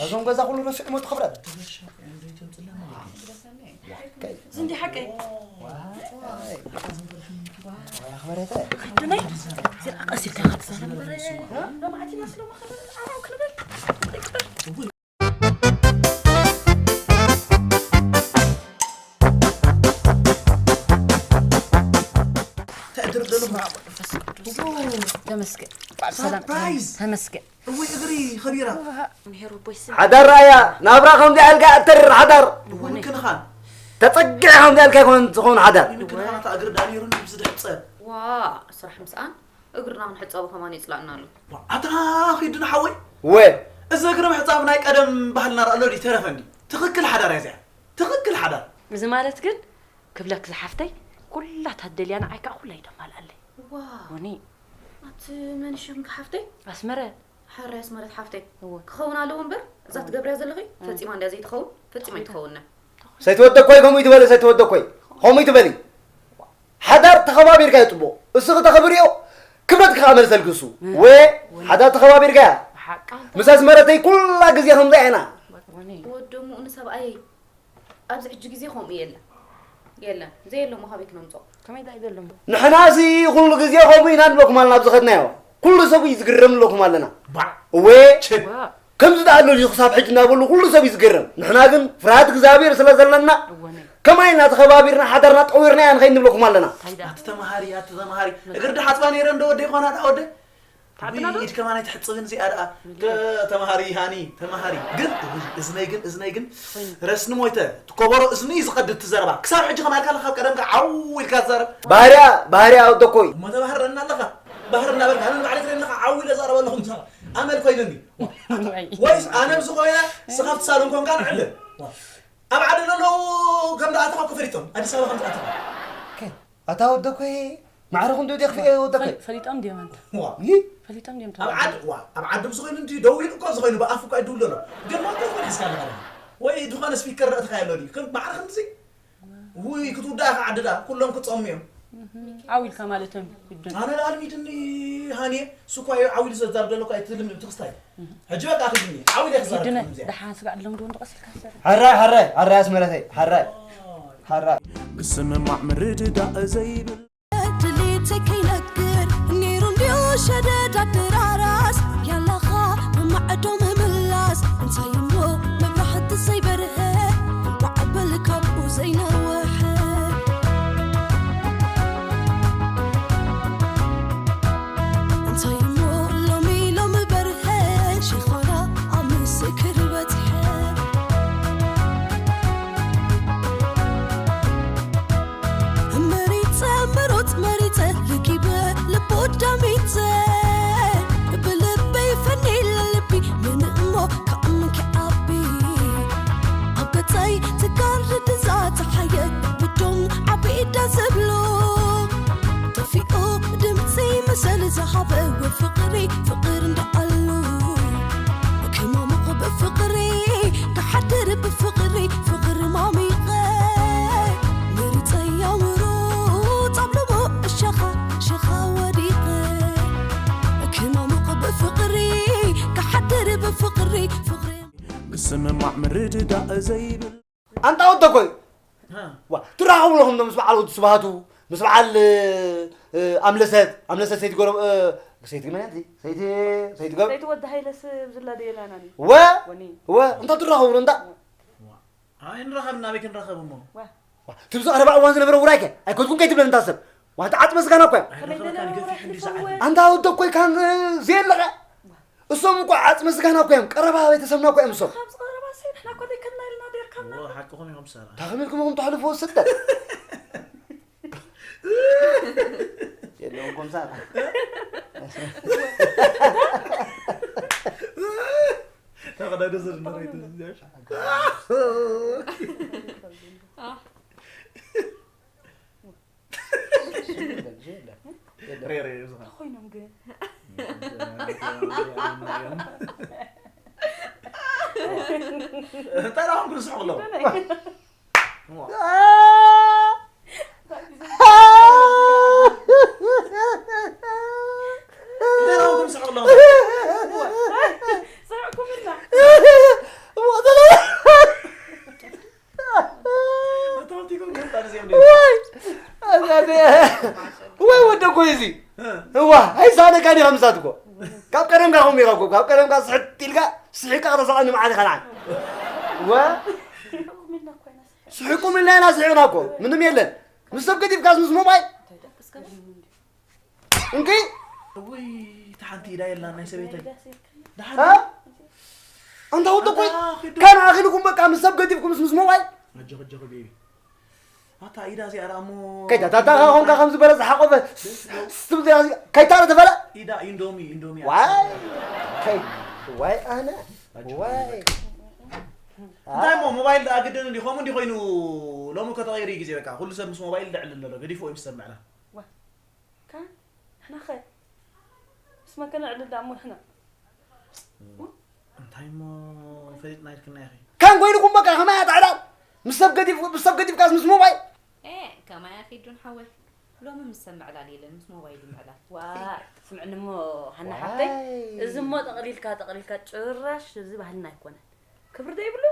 እዞም ገዛ ኩሉ ረሲዑ ሞት ክብረት። ትበሻ፣ እንዴት ትምጽላ ማለት እዩ? ግደሰኒ። ከይ። ዝንዲ ሓቀይ። ዋ። ዋ፣ ኣኽበረተ። ኣዱናይ፣ እዚኣ ቀስ ኢልካ ክትዛረብ እምበር፣ ሎማዓት ኢና ስለ መኸረ ዓው ክንብል። ተመስገን። በዓል ሰላም። ሰርፕራይዝ! ተመስገን። እውይ እግሪ ኸቢራ። ምሄር ወቦይ ስም። ሓዳር ረኣያ፣ ናብራ ከምዚኣ ኢልካ እተርር ሓዳር። እውይ ምክንኻን። ተጸጊዕካ ከምዚኣ ኢልካ ይኮን ዝኸውን ሓዳር። እውይ ምክንኻን፣ ኣታ እግሪ ዳኣ ነይሩኒ ብዝድሕጸብ። ዋ፣ ስራሕ ምስኣን እግርና ክንሕጸቦ ከማን የጽላእና ኣሎ። ዋ፣ ኣታ ኺዱ ንሓወይ። ወ። እዚ እግሪ ምሕጻብ ናይ ቀደም ባህልና ረኣ ኣሎ ድዩ? ተረፈ እንዲ። ትኽክል ሓዳር እያ እዚኣ። ትኽክል ሓዳር። እዚ ማለት ግን ክብለክ ዝሓፍተይ፣ ኩላ ታደልያ ንዓይ ከዓ ኩላ እዩ ደማልኣለይ። ዋው። ወኒ። ኣቲ መን ሽምኪ ሓፍተይ? ኣስመረ። ሕራይ ኣስመረት ሓፍተይ። እወ። ክኸውን ኣለዎ እምበር፣ እዛ ትገብርያ ዘለኺ እም። ፈጺማ እንድያ ዘይትኸውን፣ ፈጺማ ኣይትኸውን። ሰይትወደኮይ ከምኡ ይትበሊ፣ ሰይትወደኮይ ከምኡ ይትበሊ። ሓዳር ተኸባቢርካ እዩ ጽቡቕ። እሱ ክተኽብርዮ ክብረት ከዓ መልሰልኪ እሱ። እም። ወ ሓዳር ተኸባቢርካ እያ። ብሓቂ። ምስ ኣስመረተይ ኩላ ግዜ ከምዛ ኢና። ወኒ። ወደሙ ንሰብኣየይ ኣብዚ ሕጂ ግዜ ከምኡ የለን። የለን። ዘየሎ እሞ ካበይ ክነምጾ? ከመይ ደኣ ይደሎ እሞ? ንሕናሲ ኩሉ ግዜ ከምኡ ኢና ንብለኩም ኣለና ኣብ ዝኸድናዮ። ኩሉ ሰብ እዩ ዝግረም ንብለኩም ኣለና። ባዕ። እወ። ችድ። ዋ። ከምዚ ደኣ ኣሎ ድዩ ክሳብ ሕጂ እናበሉ ኩሉ ሰብ እዩ ዝግረም። ንሕና ግን ፍርሃት እግዚኣብሔር ስለ ዘለና እወ፣ ናይ። ከማይ ኢና ተኸባቢርና ሓዳርና ጠዊርና ኢና ንኸይድ ንብለኩም ኣለና። እንታይ ደኣ? ኣቲ ተምሃሪ፣ ኣቲ ተምሃሪ። እግሪ ድሓጽባ ነይረ እንዶ ወደይ ኾና ደኣ ወደይ? ታዕጥና ዶ? ውይ፣ ኢድ ከማን ኣይትሕጽብን እዚኣ ደኣ። ምንድን? ተ-፣ ተምሃሪ ሃኒ፣ ተምሃሪ። ግን፣ ውይ፣ እዝነይ ግን፣ እዝነይ ግን፣ ኮይኑ። ረስኒ ሞይተ። እቲ ኮቦሮ እዝኒ እዩ ዝቐድድ ትዘረባ። ክሳብ ሕጂ ከማልካ ኣለኻ፣ ኣብ ቀደምካ ዓው ኢልካ ትዛረብ። ባህርያ፣ ባህርያ ወደኮይ። እሞ ተባህረና ኣለኻ። ባህር እናበልካ፣ ኣነ ንባዕለይ ትርእየኒ ኣለኻ፣ ዓው ኢለ ዛረብ ኣለኹ ምሳኻ። ኣመል ኮይኑኒ። ወይ። ወይስ ኣነ ምስ ኮይነ፣ ስኻ ኣብቲ ሳሎን ኮንካ ንዕልል። ኣብ ዓዲ ዘለዉ ከም ዝኣተኻ እኮ ፈሊጦም። ኣዲስ ኣበባ ከም ዝኣተኻ። ከ-፣ ኣታ ወደኮይ፣ ማዕረ ክንደይ ዲኻ ክፍኤ ወደከ? ፈሊ- ፈሊጦም ድዮም ኣንተ? ዋ። ይ? ፈሊጦም ድዮም ኣብ ዓድ ተባሂሉ? ዋ ኣብ ዓዲ ምስ ኮይኑ እንዲ ደዊሉ እኮ ዝኮይኑ ብኣፉ እኮ ይድውሎ ኣሎ። ግን ማይክሮፎን ሒዝካ ኣለኻ ዲኻ? ወይ ዝኾነ ስፒከር ረእትካ ኣሎ ድዩ? ከም ማዕረ ክንዚ ውይ ክትውዳእ ኢኻ ዓዲ ዳ ኩሎም ክጸሙ እዮም። ዓው ኢልካ ማለቶም ይብድን። ኣነ ለኣልሚድኒ ሃንየ ስኳ እዩ ዓው ኢሉ ዘዛርብ ዘሎ እኮ ኣይትልም ትኽስታይ። ሕጂ በቃ ክድኒ ዓው ኢለ ክዛረብ ይድነ ከምዚኣ። ደሓን ስጋዕ ኣለምዶ እንዶ ቀሲልካ ትዛረብ። ሓራይ ሓራይ ሓራይ ኣስመረተይ ሓራይ ሓራይ። ምስምማዕ ምርድዳእ ዘይብል ድሌተይ ከይነግር ነይሩ እንድዩ ሸደድ ኣደራራስ ያላኻ ብማዕዶ ምምላስ እንታይ እሞ መብራህቲ ዘይበርሀ እንኳዕ በል ካብኡ ዘይነወሐ እንታይ እሞ ሎሚ ሎሚ በርሀ ሽኾራ ኣብ ምስክር በጽሐ መሪጸ ምሩጽ መሪጸ ልኪበ ልቦ ዳሚጸ ብልበይ ፈኒለ ልቢ ምን እሞ ካብ ምንኪ ዓቢ ኣብ ገጸይ ትጋርድ እዛ ተሓየት ብዶም ዓቢ ኢዳ ዘብሎ ጠፊኦ ድምፂ መሰል ዝሃበ ወፍቅሪ ፍቅር እንዳኣሉ ክማሙቕ ብፍቅሪ ክሓድር ብፍቅሪ ፍቅሪ ማሚቐ ምርፀይ ኣውሩ ፃብለሞ እሸኻ ሸኻ ወዲቐ ክማሙቕ ብፍቅሪ ክሓድር ብፍቅሪ ፍቅሪ ምስምማዕ ምርድዳእ ዘይብል ኣንታ ወደኮይ ዋ ትራኸቡ ኣለኹም ዶ ምስ በዓል ወዲ ስብሃቱ ምስ በዓል ኣምለሰት ኣምለሰት ሰይቲ ጎረብ ሰይቲ መን እያ ሰይቲ ሰይቲ ገብ ሰይቲ ወዲ ሃይለስ ብዝላ ደየላና ወ ወ እንታ ትራኸቡ ዶ እንታ ኣይንራኸብ ናበይ ክንራኸብ እሞ ትብዚ ቀረባ እዋን ዝነበረ ውራይከ ኣይከድኩም ከይትብለን እንታ ሰብ ዋንታ ዓጽመ ስጋና እኮ ኣንታ ወደኮይ ካን ዘየለኸ እሶም እኮ ዓጽመ ስጋና እኮ እዮም ቀረባ ቤተሰብና እኮ እዮም እሶም ካብዚ ቀረባ ሰይ ንሕና እኮ ዘይከድና ኢልና ዴርካና ሓቅኹም ኢኹም ሰራ ታኸሚልኩም ኢኹም ተሕልፎ ስደት የለውኩም ሰራ ተቐዳደ ዝርና ሬሬ ዝኾነ ኮይኖም ግን እንታይ ዳኹም ክንስሕቕ ኣለዎ እንታይ ዳኹም ክንስሕቕ ኣለዎ ስሕቕኩምና ወይ ወደ እኮ እዚ እዋ ኣይሳነካ ዲኻ ምሳት እኮ ካብ ቀደምካ ኹም ኢኻ እኮ ካብ ቀደምካ ስሕት ኢልካ ስሒቃ ከተሳቐኒ መዓት ኢኻ ንዓን ወ ስሒቁም ኢልና ኢና ስሒቕና እኮ ምንም የለን ምስ ሰብ ገዲፍካስ ምስ ሞባይል እንኪ እውይ እቲ ሓንቲ ኢዳ የላን ናይ ሰበይተይ ደሓን እ? ኣንታ ወዲ ቆይ ኣታ ኺዱ- ካን ኣኺልኩም በቃ ምስ ሰብ ገዲፍኩም ምስ ምስ ሞባይል ኣጆኺ ኣጆኺ ቤቢ ኣታ ኢዳ እዚኣ ደኣ እሞ ከይዳ ታታ ኻኾንካ ከም ዝበለ ዝሓቆፈ ስትብል ዚኣ ከይታረ ተፈለ ኢዳ ኢንዶሚ ኢንዶሚ ዋይ ከይ ዋይ ኣነ ዋይ እንታይ እሞ ሞባይል ደኣ ግድን እንዲ ከምኡ እንዲ ኮይኑ ሎሚ ከተቐይሩ እዩ ግዜ በቃ ኩሉ ሰብ ምስ ሞባይል ደዕልል ዘሎ ገዲፍዎ እዩ ምስ ሰብ ምዕላል ዋ፣ ካን፣ ንሕና ኸ? ምስ መን ከነዕልል ደኣ እሞ ንሕና? እንታይ እሞ ፈሊጥና ኢልክና ኢኺ? ካን ኮይንኩም በቃ ከማይ ኣትዕላል ምስ ሰብ ገዲፍ ምስ ሰብ ገዲፍካስ ምስ ሞባይል? ኤ፣ ከማይ ኣኺዱን ሓወይ። ሎሚ ምስ ሰብ ምዕላል የለን፣ ምስ ሞባይል ምዕላል። ዋ፣ ስምዕኒ እሞ ሃና ሓፍተይ፣ ዋይ። እዚ እሞ ጠቕሊልካ ጠቕሊልካ ጭራሽ እዚ ባህልና ኣይኮነን። ክብሪ ዘይብሉ?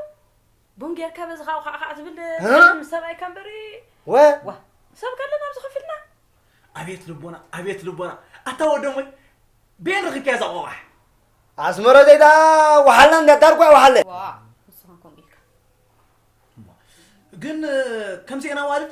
ቡን ጌርካ በዚ ኻውኻዕኻዕ ትብል እ? ምስ ሰብኣይካ እምበሪ ወ ዋ ሰብ ከለና ኣብዚ ከፊልና ኣቤት ልቦና ኣቤት ልቦና ኣታ ወደሞይ ቤን ረኺብካያ እዛ ቆቋሕ ኣስመረተይ ዳ ወሓልና እንዳ ዳርኳ ወሓለ ዋ ንስኻ ከምኡ ኢልካ ግን ከምዚአን ኣዋልድ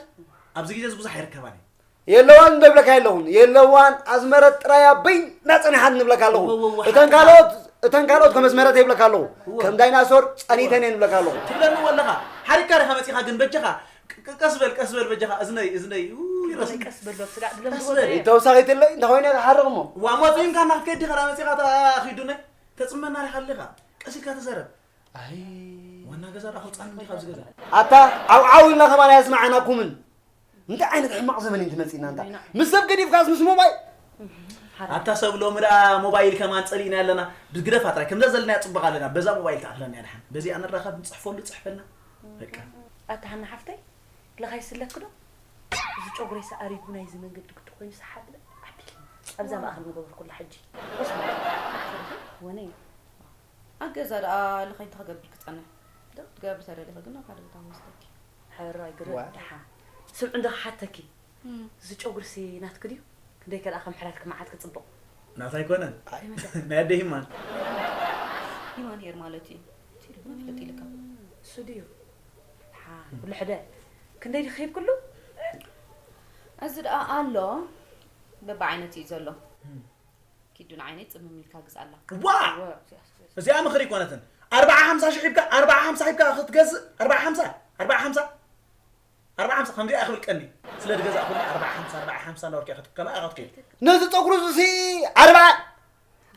ኣብዚ ግዜ እዚ ብዙሕ ኣይርከባን እዩ የለዋን እንደብለካ የለኹን የለዋን ኣስመረት ጥራያ በይና ጸኒሓት ንብለካ ኣለኹ እተን ካልኦት እተን ካልኦት ከም ኣስመረት ይብለካ ኣለኹ ከም ዳይናሶር ጸኒተን እየ ንብለካ ኣለኹ ትብለኒ ወለኻ ሓሪካ ዲኻ መጺኻ ግን በጃኻ ቀስ በል ቀስ በል በጃኻ እዝነይ እዝነይ ይረስ ቀስ በል ስጋዕ ድለም ዝወደ ተውሳኺት ኣለይ እንተ ኮይነ ክሓርቕ እሞ ዋ ሞጺምካ ናክትከድ ዲኻ መጺኻ ተኺዱነ ተጽመና ዲኻ ኣለኻ ቀስ ኢልካ ተዛረብ ኣይ ዋና ገዛ ዳ ከውጻን እንዲኻ ኣብዚ ገዛ ኣታ ዓው ዓው ኢልና ከማን ኣየስማዓናኩምን እንታይ ዓይነት ሕማቕ ዘመን እዩ ትመጽእና እንታ? ወይና። ምስ ሰብ ገዲፍካስ ምስ ሞባይል? ሓራ። ኣታ ሰብ ሎሚ ደኣ ሞባይል ከማን ጸሊእና ኣለና። ብግደፋ ጥራይ ከምዛ ዘለናያ ጽቡቕ ኣለና። በዛ ሞባይል ትኣኽለና እያ ደሓን። በዚኣ ንራኸብ፣ ንጽሕፈሉ ጽሕፈልና። በቃ። ኣታ ሃና ሓፍተይ፣ ለኻይ ስለክ ዶ? እዚ ጨጉረይ ሰኣሪጉ ናይዚ መንገዲ ግዲ ኮይኑ ሰሓብ በል። ኣቢል። ኣብዛ ማእከል ንገበርኩላ ሕጂ። ወስ ማለት። ወነይ። ኣብ ገዛ ደኣ ለኻይ እንታይ ክገብር ክጸንሕ? ዶ ትገብር ተደሊኺ ግን ኣብ ሓደ ቦታ ክወስደኪ። ሕራይ ግርም ዋ። ደሓን። ስምዒ እንዶ ክሓተኪ። እም። እዚ ጨጉርሲ ናትኪ ድዩ? ክንደይ ከ ደኣ ከም ሕራርኪ መዓት ክጽብቕ። ናታ ኣይኮነን። ኣይ። ናይ ኣደ ሂማን። ሂማን ሄር ማለት እዩ። ትርጉም ይፍለጥ ኢልካ። እሱ ድዩ? ደሓን። ኩሉ ሕደ። ክንደይ ድዩ ክሂብ ኩሉ? እዚ ደኣ ኣሎ። በብዓይነት እዩ ዘሎ። እም። ኪዱ ንዓይነይ ጽምም ኢልካ ግዝኣላ። ዋ! ወ-፣ እዚኣ ምኽሪ ኣይኮነትን። ኣርብዓ ሓምሳ ሽሕ ሂብካ፣ ኣርብዓ ሓምሳ ሂብካ ክትገዝእ፣ ኣርብዓ ሓምሳ፣ ኣርብዓ ሓምሳ፣ ኣርብዓ ሓምሳ ከምዚኣ ክብል ቀኒ። ስለ ዝገዛእኩላ ኣርብዓ ሓምሳ፣ ኣርብዓ ሓምሳ እንዳበልካ ክትከላ ኢኻ ክትከይድ። ነዚ ጸጉሩ እዚ ኣርብዓ፣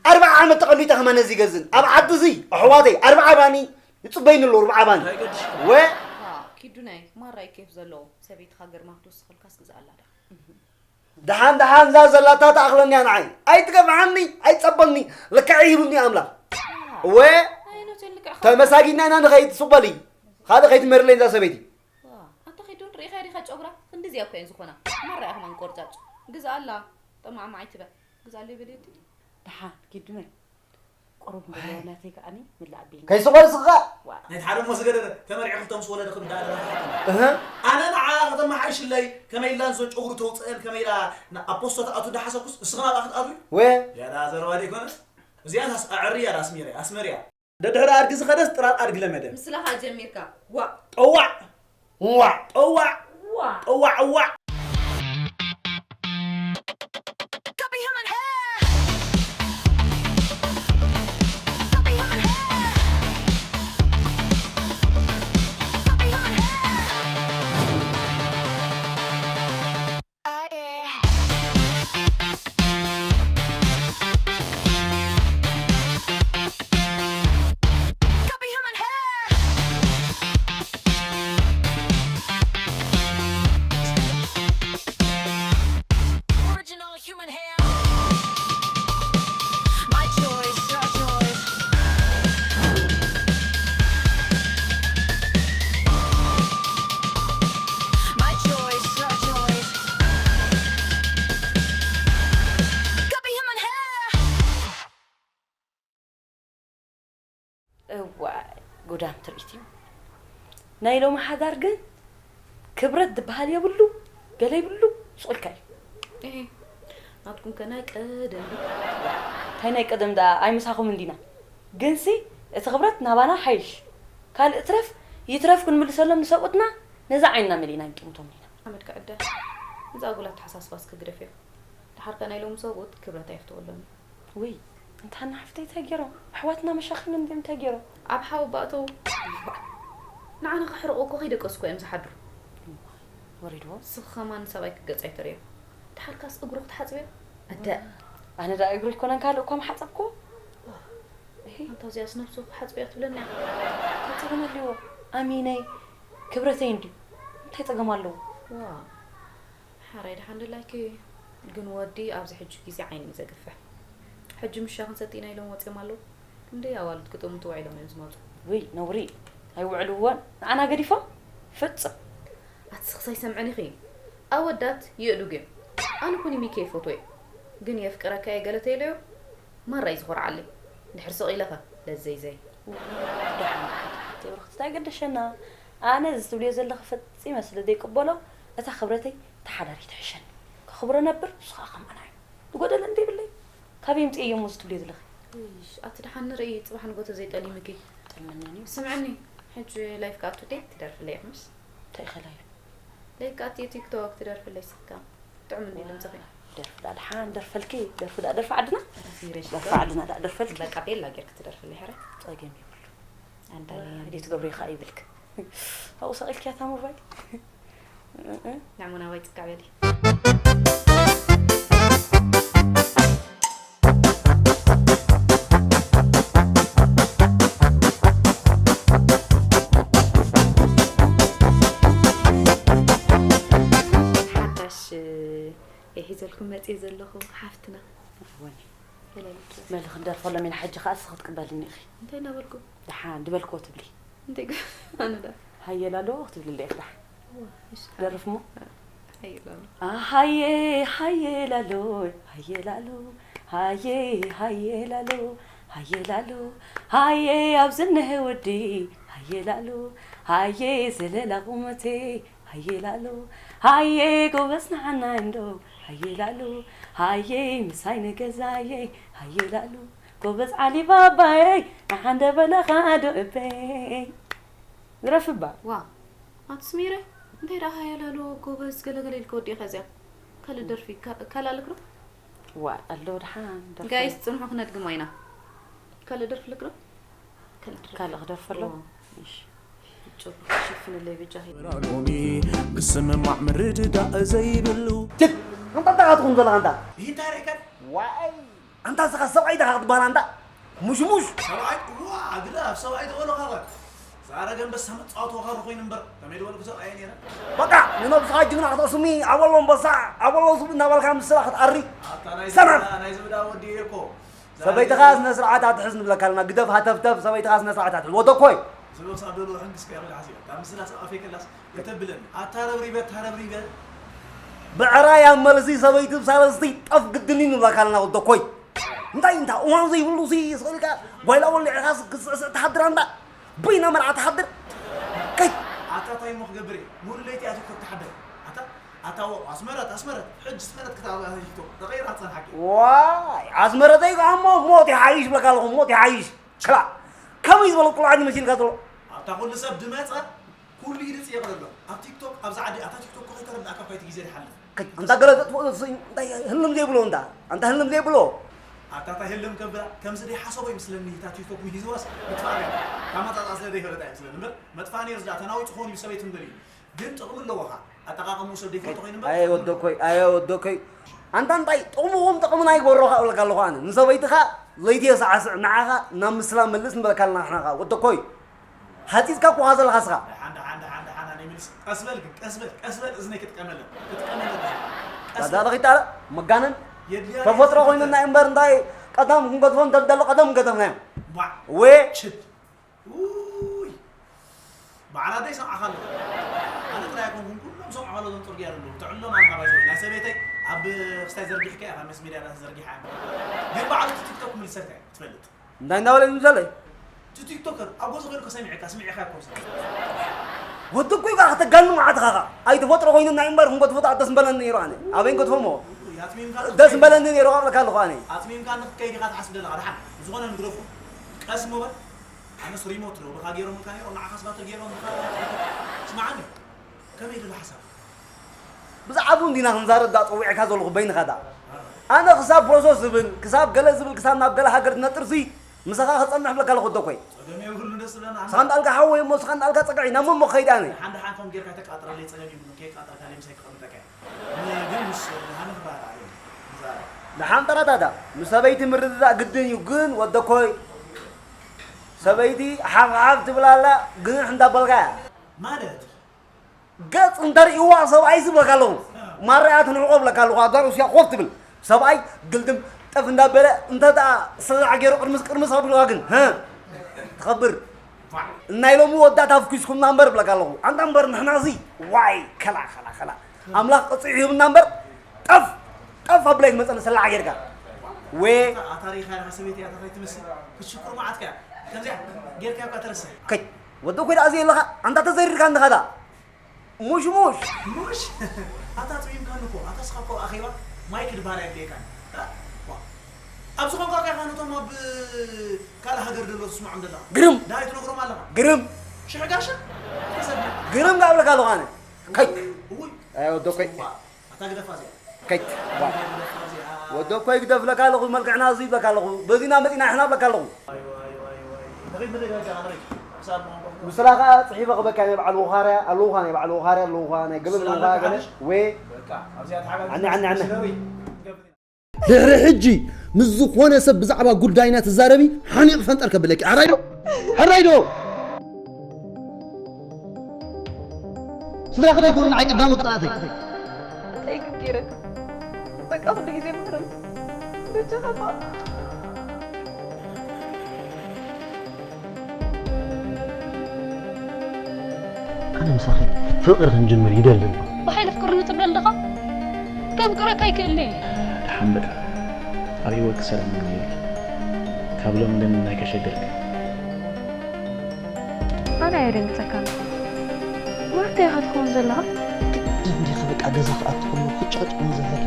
ኣርብዓ ዓመት ተቐሚጠ ከማን ነዚ ይገዝን። ኣብ ዓዲ እዚ ኣሕዋተይ ኣርብዓ ባኒ ይጽበይኒ ኣለዉ፣ ኣርብዓ ባኒ። እንታይ ገድሽ? ወ- ዋ፣ ኪዱ ናይ ማራ እዩ ኬፍ ዘለዎ። ሰበይትኻ ገርማ ክትወስኸልካስ ግዝኣላ ዳ። ደሓን ደሓን እዛ ዘላታ ትኣኽለኒ እያ ንዓይ። ኣይትገፍዓኒ፣ ኣይትጸበኒ፣ ልክዐይ ሂቡኒ ኣምላኽ። እወ፣ ኣይ፣ ነብሰይ ልክዕኻ። ተመሳጊና ኢና ንኸይድ፣ ሱቕ በሊ። ካልእ ከይትመርለይ እዛ ሰበይቲ። ዋ፣ ኣታ ኸይዱ ርኢኻ ዲኻ ጨጉራ? ክንድዚኣ እኮ እየን ዝኾና። ማራ ኢኻ ማን ቆርጫጭ። ግዝኣላ፣ ጠማዕማዕ ኣይትበል። ግዝኣለይ በልየቲ። ደሓን፣ ኪዱ ነይ። ቁሩብ እንበሎ ናተይ ከኣኒ ምላእ ኣቢልኒ። ከይስቆ ንስኻ። ዋ። ናይቲ ሓደ እሞ ዝገደደ፣ ተመርዒኹም ምስ ወለድኹም እንዳደረፈ። እህ። ኣነ ንዓ ከተመሓይሽለይ፣ ከመይ ኢላ ንዞ ጨጉሩ ተውፅአን፣ ከመይ ኢላ ን-፣ ኣብ ፖስቶ ትኣቱ እንዳሓሰብኩስ፣ ንስኻ ናብኣ ክትኣትዊ? ወ። ያዳ ዘረባ ደይኮነስ? እዚኣታስ ኣዕርያ ዳ ኣስሚረያ፣ ኣስመርያ። ደድሕሪ ኣድጊ ዝኸደስ ጥራር ኣድጊ ለመደ። ምስላኻ ጀሚርካ። ዋ። ጠዋዕ። ዋዕ። ጠዋዕ። ዋዕ። ጠዋዕ፣ ዋዕ። Original human hair. My choice, your choice. My choice, your choice. Could be human hair. እዋይ፣ ጉዳም ትርኢት እዩ። ናይ ሎሚ ሓዳር ግን ክብረት ዝበሃል የብሉ፣ ገለ ይብሉ፣ ስቕ ኢልካ እዩ። እሄ፣ ናትኩም ከ ናይ ቀደም ድዩ? እንታይ ናይ ቀደም ደኣ፣ ኣይምሳኹም እንዲና። ግንሲ፣ እቲ ክብረት ናባና ሓይሽ። ካልእ ትረፍ፣ ይትረፍ ክንምልሰሎም ንሰብኡትና፣ ነዛ ዓይንና መሊእና ይንጥምቶም ኢና። ሓመድ ክዕደ። እዚ ኣጉል ኣተሓሳስባ እስከ ግደፍዮ። ደሓር ከ ናይ ሎሚ ሰብኡት ክብረት ኣየፍተወሎምን። ውይ፣ እንታ ሃና ሓፍተይ እንታይ ገይሮም? ኣሕዋትና መሻኽን እንድዮም እንታይ ገይሮም? ኣብ ሓዊ ባእተው። ንዓና ከሕርቑ እኮ ከይደቀሱ እኮ እዮም ዝሓድሩ። ወሪድዎም? ንስኺ ከማን ንሰብኣይኪ ገጽ ኣይተርእዮ። ደሓርካስ እግሩ ክትሓጽብዮ? ኣደ። ኣነ ደኣ እግሩ ኣይኮነን ካልእ እኳ ምሓጸብኩዎ። እሂ። ኣንታ እዚኣስ ነብሱ ክሓጽብያ ትብለኒ እያ። እንታይ ጸገም ኣለዎ? ኣሚነይ፣ ክብረተይ እንድዩ። እንታይ ጸገም ኣለዎ? ዋው። ሓራይ ደሓን ደላይኪ፣ ግን ወዲ ኣብዚ ሕጂ ግዜ ዓይኒ እዩ ዘግፍሕ። ሕጂ ምሻ ክንሰቲ ኢና ኢሎም ወጺኦም ኣለዉ። ክንደይ ኣዋልድ ክጥምቱ ውዒሎም እዮም ዝመጹ። ውይ፣ ነውሪ። ኣይውዕልዎን። ንዓና ገዲፎም? ፍጽም። ኣቲ ስኽሳይ ሰምዐን ኢኺ። ኣወዳት የእዱግ እዮም። ኣነ ኩኒ ሚኪ ይፈትዎ እየ። ግን የፍቅረካ እየ ገለ ተይለዮ፣ ማራ እዩ ዝኾርዓለይ። ድሕር ስቕ ኢለኸ፣ ለዘይ ዘይ። ደሓን፣ ደሓን፣ ደሓን፣ ተይ ብርኽቲ፣ እንታይ ገደሸና? ኣነ እዚ ትብልዮ ዘለኺ ፈጺመ ስለ ዘይቅበሎ፣ እታ ክብረተይ፣ እታ ሓዳረይ ትሕሸኒ። ከኽብሮ ነብር፣ ንሱ ኸኣ ከማና እዩ። ዝጎደለ እንተይብለይ፣ ካበይ ኣምጽኤዮ እሞ እዚ ትብልዮ ዘለኺ? እይሽ፣ ኣቲ ደሓን ንርኢ፣ ጽባሕ ንጎ ተዘይጠሊምኪ። ጥልመኛኒ። ስምዕኒ፣ ሕጂ ላይፍ ከኣቱ ዴት ትደርፍለይ ኢኽምስ? እንታይ ኢኸ ላይፍ? ላይፍ ከኣቲ ቲክቶክ ትደርፍለይ ስካ። ጥዑም እንዲ ድምጽኺ። ደርፊ ደኣ ደሓን ደርፈልኪ፣ ደርፊ ደኣ ደርፊ ዓድና። ኣሲረሽ ደርፊ እኮ። ዓድና ደኣ ደርፈልኪ። በቃ ቤላ ጌርኪ ትደርፍለይ፣ ሕረ? ጸገም የብሉ። ኣንታ ለያ። እንዴት ገብሬ ኸኣ ይብልክ? ኣብኡ ሰቒልክያ እታ ሞባይል? ንዕሙና ወይ ጽጋዕ በሊ። ዘልኩም መጽየ ዘለኹ ሓፍትና። ወኒ በሊ ክንደርፈሎም ኢና። ሕጂ ከኣ እስኺ ክትቅበልኒ ኢኺ። እንታይ እናበልኩ? ደሓን ድበልክዎ ትብሊ። እንታይ ገ- ኣነ ዳ ሃየ ላሎ ክትብልለይ ኢኺ። ደሓን እዋ፣ እሺ። ደርፍ እሞ። ሃየ ላሎ። ሃየ ሃየ ላሎ ሃየ ላሎ ሃየ ሃየ ላሎ ሃየ ላሎ ሃየ ኣብ ዝንህ ወዲ ሃየ ላሎ ሃየ ዘለላ ቁመተይ ሃየ ላሎ ሃየ ጎበዝ ንዓና እንዶ ሃየ ላሎ ሃየ ምሳይ ንገዛየ ሃየ ላሎ ጎበዝ ዓሊ ባባየ ንሓንደ በለኻ ዶ እበይ ዝረፍባ ዋ ኣቲ ስሚረ እንታይ ደኣ ሃየ ላሎ ጎበዝ ገለገለ ኢልክ ወዲእኻ እዚኣ ካልእ ደርፊ ካልእ ኣለክ ዶ ዋ ኣሎ ድሓን ደርፊ ጋይስ ጽንሑ ክነድግማ ኢና ካልእ ደርፊ ኣለክ ዶ ካልእ ክደርፈሎም ሎሚ ክስምማዕ ምርድዳእ ዘይብሉ ችክ ኣንታ እንታይ ትኹን ዘለኻ ኣንታ እንታይ ርኢካ ዋይ ኣንታ ስኻ ሰብኣይ ዳኻ ክትበሃል ኣንታ ሙሽሙሽ ሰብኣይ ዋ ግዳፍ ሰብኣይ ተበሎ ካቐ ዛረገ ኣንበሳ መጻወቲ ወኻሪ ኮይኑ እምበር ከመይ ዝበልኩ ሰብኣየ ነይረ በቃ ንነብስኻ ጅግና ክተስሚ ኣበሎ ኣንበሳ ኣበሎ ዝብ እናበልካ ምስላ ክትኣሪ ኣታ ናይ ሰናፍ ዝብዳ- ናይ ዝብዳ ወዲ እየ እኮ ሰበይትኻ ስነ ስርዓት ኣትሕዝ ንብለካ ኣለና። ግደፍ ሃተፍተፍ ሰበይትኻ ስነ ስርዓት ኣትሕዝ። ወደኮይ። ዝብሎ ክሳብ ደሎ ሕንክስ ከ ይኽእል ሓሲበ ካብ ምስላ ሰቃፌ ከላስ ከተብለኒ ኣታ ረብሪበ ኣታ ረብሪበ ብዕራይ ኣብ መልሲ ሰበይቲ ብሳለስቲ ጠፍ ግድን እዩ ንብለካ ኣለና ወደኮይ። እንታይ እንታ እዋን ዘይብሉ ሲ ስልካ ጓይላ ወሊዕኻ ክስዕስዕ ትሓድር ኣንዳ በይና መርዓ ትሓድር። ከይ ኣታ እንታይ እሞ ክገብር እየ ሙሉ ለይቲ ኣትኩ ትሓድር ኣታ ኣታ ወ ኣስመረት ኣስመረት ሕጂ ስመረት ክታብ ኣታ ቲክቶክ ተቐይራ ትጸንሓኪ። ዋይ ኣስመረተይ ከዓ እሞ ሞት ይሓይሽ ብለካ ኣለኹ ሞት ይሓይሽ። ክላ ከመይ ዝበለ ቁልዓት ይመሲልካ ዘሎ። ኣብታ ኩሉ ሰብ ድመጸ ኩሉ ኢደ ጽየቕ ዘሎ ኣብ ቲክቶክ ኣብዛ ዓዲ ኣታ ቲክቶክ እኮ ከይተረዳእካ እኳ እቲ ግዜ ድሓልፍ። ከይ ኣንታ ገለ ተጥፍኦ ዘጥፍኦ እንታይ ህልም ዘይብሎ እንዳ ኣንታ ህልም ዘይብሎ። ኣታ እንታይ ህልም ከብላ ከምዚ ደይ ሓሰቦ ይመስለኒ እታ ቲክቶክ ምሂዝዋስ ምጥፋእ ነይሩ። ካብ መጻጻ ስለ ደይፈለጣ ይመስለኒ እምበር መጥፋእ ነይሩ ዝዳ ተናዊጹ ክኸውን እዩ ብሰበይቱ ንበል እዩ። ግን ጥቕሚ ኣለዎ ኸዓ። ኣጠቓቕምኡ ሰብ ደይፈልጦ ኮይኑ እምበር ኣየ ወደኮይ ኣየ ወደኮይ ኣንታ እንታይ ጥቕምኹም ጥቕምና ይግበሮ ኸዓ እብለካ ኣለኹ ኣነ ንሰበይትኻ ለይቲ የሰዓስዕ ንዓኻ ናብ ምስላ መልስ ንበለካ ኣለና ንሕና ኸዓ ወደኮይ ሃፂፅካ እኮ ኸዓ ዘለኻ ስኻ ደሓን ደሓን ደሓን ደሓን ኣነ መልስ ቀስ በል ግን ቀስ በል ቀስ በል እዝነይ ክጥቀመለን ክጥቀመለን ቀስ በል ዳዳኺ ጣለ መጋነን የድልያ ተፈጥሮ እየ ኮይኑና እዩ እምበር እንታይ ቀዳም ክንገድፎ እንተደሎ ቀደም ምገደፍናዮም ቧዕ ወ ችድ ውይ በዓል ኣደይ ሰምዓኻ ኣለኹ ኣነ ጥራይ ኣይኮንኩን ኩሎም ሰምዑ ኣለዉ እዞም ፅርግያ ዘለዉ ትዕሎም ኣለኻ ባይዘወይ ናይ ሰበይተይ ኣብ ክስታይ ዘርጊሕካ ኢኻ ምስ ሚድያ ዳስ ዘርጊሓ እያ ግን በዓል እቲ ቲክቶክ ምልሰልካ እያ ትፈልጥ እንታይ እንዳበለ እዩ ምሰለይ እቲ ቲክቶከር ኣብ ጎዞ ኮይንካ ሰሚዕካ ስሚዕካ እኮ ምሰለይ ወዲ እኮ ኢኻ ከተጋኒ መዓትኻ ኸዓ ኣይተፈጥሮ ኮይኑና እዩ እምበር ክንጎ ትፈጥሮ ደስ ምበለኒ ነይሩ ኣነ ኣበይ ንገድፎ እሞ ያትሚምካ ደስ ምበለኒ ነይሩ ኣብለካ ኣለኹ ኣነ ኣትሚምካ ንክትከይድ ኢኻ ትሓስብ ዘለኻ ደሓን ብዝኾነ ንግደፎ ቀስ እሞ በል ኣነስ ሪሞት ዶ ብኻ ገይሮምልካ ነይሮም ንዓኻስ ባትሪ ገይሮም ብኻ ስምዓኒ ከመይ ኢሉ ሓሳብ ብዛዕባኡ እንዲና ክንዛረብ ዳ ፀዊዐካ ዘለኹ በይንኻ ዳ ኣነ ክሳብ ፕሮሰስ ዝብል ክሳብ ገለ ዝብል ክሳብ ናብ ገለ ሃገር ትነጥር ሲ ምሳኻ ክፀንሕ ብለካ ኣለኹ ወደኮይ ፀገም የብሉን ደስ ዝብለና ንስኻ እንዳልካ ሓወይ እሞ ንስኻ እንዳልካ ፀግዒ ናብ መሞ ክኸይድ ኣነ ሓንዳ ሓንቶም ጌርካ ተቃጥረለይ ፀገም የብሉን ከይቃጠልካ ለምሳይ ክቐምጠካ እየ ግን ምስ ሃነ ክበሃል ኣለ ንዛረብ ንሓንጠራታታ ምስ ሰበይቲ ምርድዳእ ግድን እዩ ግን ወደኮይ ሰበይቲ ሓፍሓፍ ትብል ኣላ ግንሕ እንዳበልካ እያ ማለት ገፅ እንተርእይዋ ሰብኣይ ዝብለካ ኣለኹ ማረያ ትንሕቆ ብለካ ኣለኹ ኣብዛ ሩስያ ኮፍ ትብል ሰብኣይ ግልድም ጠፍ እንዳበለ እንተ ደኣ ስላዕ ገይሩ ቅርምስ ቅርምስ ኣቢልዋ ግን ህ ትኸብር እናይ ሎሚ ወዳት ኣፍኪስኩምና እምበር ብለካ ኣለኹ ኣንታ እምበር ንሕና እዚ ዋይ ከላ ከላ ከላ ኣምላኽ ቅፅዒ ይህብና እምበር ጠፍ ጠፍ ኣብላይ ትመፀኒ ስላዕ ጌርካ ወ ኣታ ሪኻ ኢኻ ሰበይቲ እያ እንታይ ትመስል ክትሽኩር መዓትካ እያ ከምዚኣ ጌርካ እኳ ተረስሕ ከይ ወዲ ኮይ ደኣ ዘየለኻ ኣንታ ተዘሪርካ እንድኻ ደኣ ሙሽሙሽ ሙሽ ኣታ ጥሚምካኒ እኮ ኣታ ስኻ እኮ ኣኼባ ማይክ ድበሃል ኣየድልየካን እ? ዋ። ኣብዚ ኾንካ ከ ነቶም ኣብ ካልእ ሃገር ደሎ ትስምዖም ዘለኻ ግርም ዳይ ትነግሮም ኣለኻ ግርም ሽሕ ጋሻ ተሰድና ግርም ዳኣ እብለካ ኣለኹ ኣነ ከይ እውይ ኣይ ወደኮይ ዋ። ኣታ ግደፋ እዚኣ ከይት ዋ። ወደ እኮ ይግደፍ ለካ ኣለኹ መልክዕና እዚ ይብለካ ኣለኹ በዚና መፂና ንሕና ብለካ ኣለኹ ንኸይድ ንደይ በጃ ንኸይድ ሕሳብ መሆን ከፍቶ ምስላ ከዓ ፅሒፈ ክበካ ናይ በዓል ወኻርያ ኣለውኻ ናይ በዓል ወኻርያ ኣለውኻ ናይ ገለ ምስላ ኣለውኻ ኣለካ ገለ ሓድሽ? ወ በቃ ኣብዚኣ ተሓጋጊዝና ዓኒ፣ ዓኒ፣ ዓኒ። ስደሪ። ድሕሪ ሕጂ ምስ ዝኾነ ሰብ ብዛዕባ ጉዳይና ትዛረቢ ሓኒቕ ፈንጠር ከብለኪ። ሕራይ ዶ? ሕራይ ዶ? ስድራ ክደይ ኩሉ ንዓይ ቀዳሚ ቅፅዓተይ። እንታይ ክገይረካ? በቃ ኩሉ ግዜ ማረኒ። በጃኻ እባ። ኣነ ምሳኺ ፍቕሪ ክንጅምር ይደሊ ኣለኹ። ብሓይሊ ኣፍቅርኒ ትብለኒ ዲኻ? ከፍቅረካ ኣይክእልን እየ። ደሓን በል። ኣብ ህይወትኪ ሰላም ምንም የለን። ካብ ሎሚ እንደምናይ ከሸግርኪ። ኣነ ኣይደንግጸካን እኮ። ማርታ ኢኻ ትኸውን ዘለኻ። ግድን ዲኻ በቃ ገዛ ክኣቱ ከሎ ክጫጭ ምዘለኪ።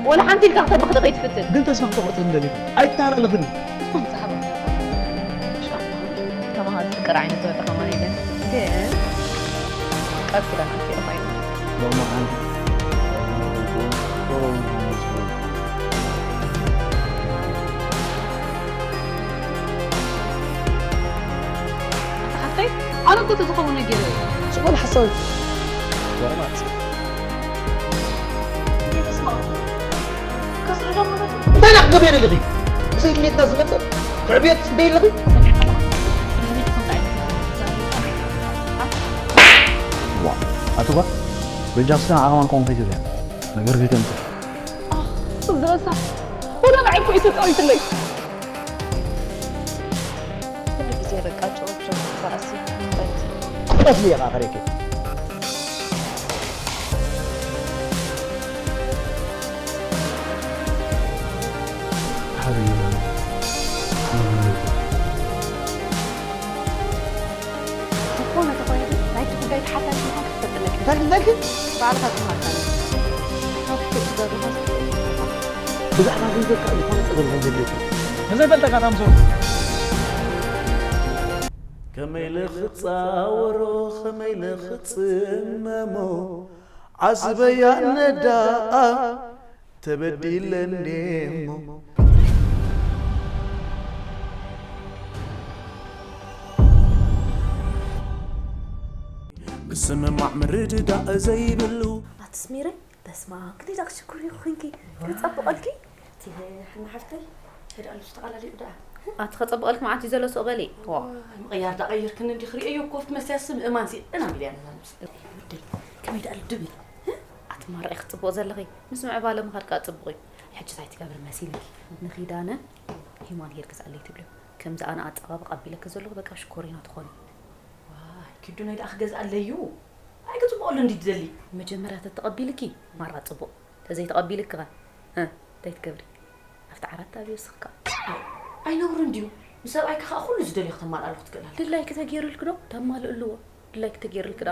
ወላ ሓንቲ ኢልካ ክተብኽ ዶ ከይትፍትን? ግን ተስፋ ክተቑርጽ እንደሊኹ። ኣይተሃላለኽኒ። ተስፋ ምጽሓፍ። ተማሃር ፍቅር ዓይነት ወዲ ከማን የለን። ግን ቃል ኪዳን ኣስሪቑ ኮይኑ። ሎሚ ሓንቲ ሓፍተይ ኣነ እኮ ተዝኸውን ነጊረ እየ። ዝኾነ ሓሳብ ወረማት ከስርዶ ማለት እዩ። እንታይ ኢና ክገብር ኣለኺ? ብዘይ ድሌትና ዝመፅእ ክዕብየት ትፅበይ ኣለኺ? ዋ ኣቱባ በጃስና ዓቕማን ከውን ከይትብያ ነገር ከይተምፅእ ዝረሳሕ ወላ ንዓይ እኮ እዩ ተፃዊትለይ። ኩሉ ግዜ በቃ ጨው ጨው ትበኣሲ። ክቐትሊ እየ ኸዓ ከሪእኪ። ዝኾነ ተኾይኑ ናይቲ ጉዳይ ተሓታቲ ምዃን ክትፈልጥ ኣለኪ። እንታይ እንታይ ባዕልኻ ትማርካ። ካብቲ ትገብሮ ብዛዕባ ገንዘብካ ዝኾነ ጸገም ከም ዘድልየካ። ንዘይፈልጠካ ታምሶ። ከመይ ኢለ ክጻወሮ ከመይ ኢለ ክጽመሞ ዓስበያ ነዳኣ ተበዲለ እንዴሞ ምስምማዕ ምርድዳእ ዘይብሉ ኣስሚረይ በስመኣብ ክንደይ ደኣ ክሽኩር ኢኺ ኮንኪ ክጸብቐልኪ ሓና ሓፍተይ ሕድ ኣሉ ዝተቓላሊኡ ደኣ ኣቲ ከጸብቐልኪ መዓት እዩ ዘሎ ሱቕ በሊ ዋ ምቕያር ደኣ ቀይርክኒ እንዲ ክርእየዮ ኮፍ ትመስያ ስም እማን ሲ እና ሚልያ ነዛ ነብሲ ወደይ ከመይ ደኣ ልድብ ኢለ ኣቲ ማራይ ክጽብቕ ዘለኺ ምስ ምዕባለ ምኻድ ከኣ ጽቡቕ እዩ ሕጂ ታይ ትገብሪ መሲልኪ ንኺዳነ ሂማን ሄር ግዝኣለይ ትብልዮ ከምዚ ኣነ ኣጸባብቕ ኣቢለኪ ዘለኹ በቃ ሽኮሪና ትኾኒ ኪዱነይ ደኣ ክገዝኣለይ እዩ ኣይክጽብቐሉ እንዲ ትደሊ መጀመርያ ተተቐቢልኪ ማራ ጽቡቕ ተዘይተቐቢልኪ ኸ እ እንታይ ትገብሪ ኣብቲ ዓራት ኣብዮ ስኽካ ኣይነውርን ድዩ ንሰብኣይኪ ኸኣ ኩሉ ዝደልዮ ክተማልኣሉ ክትክእል ኣለኪ ድላይኪ ተገይሩልኪ ዶ ተማልእልዎ ድላይኪ ተገይሩልኪ ዳ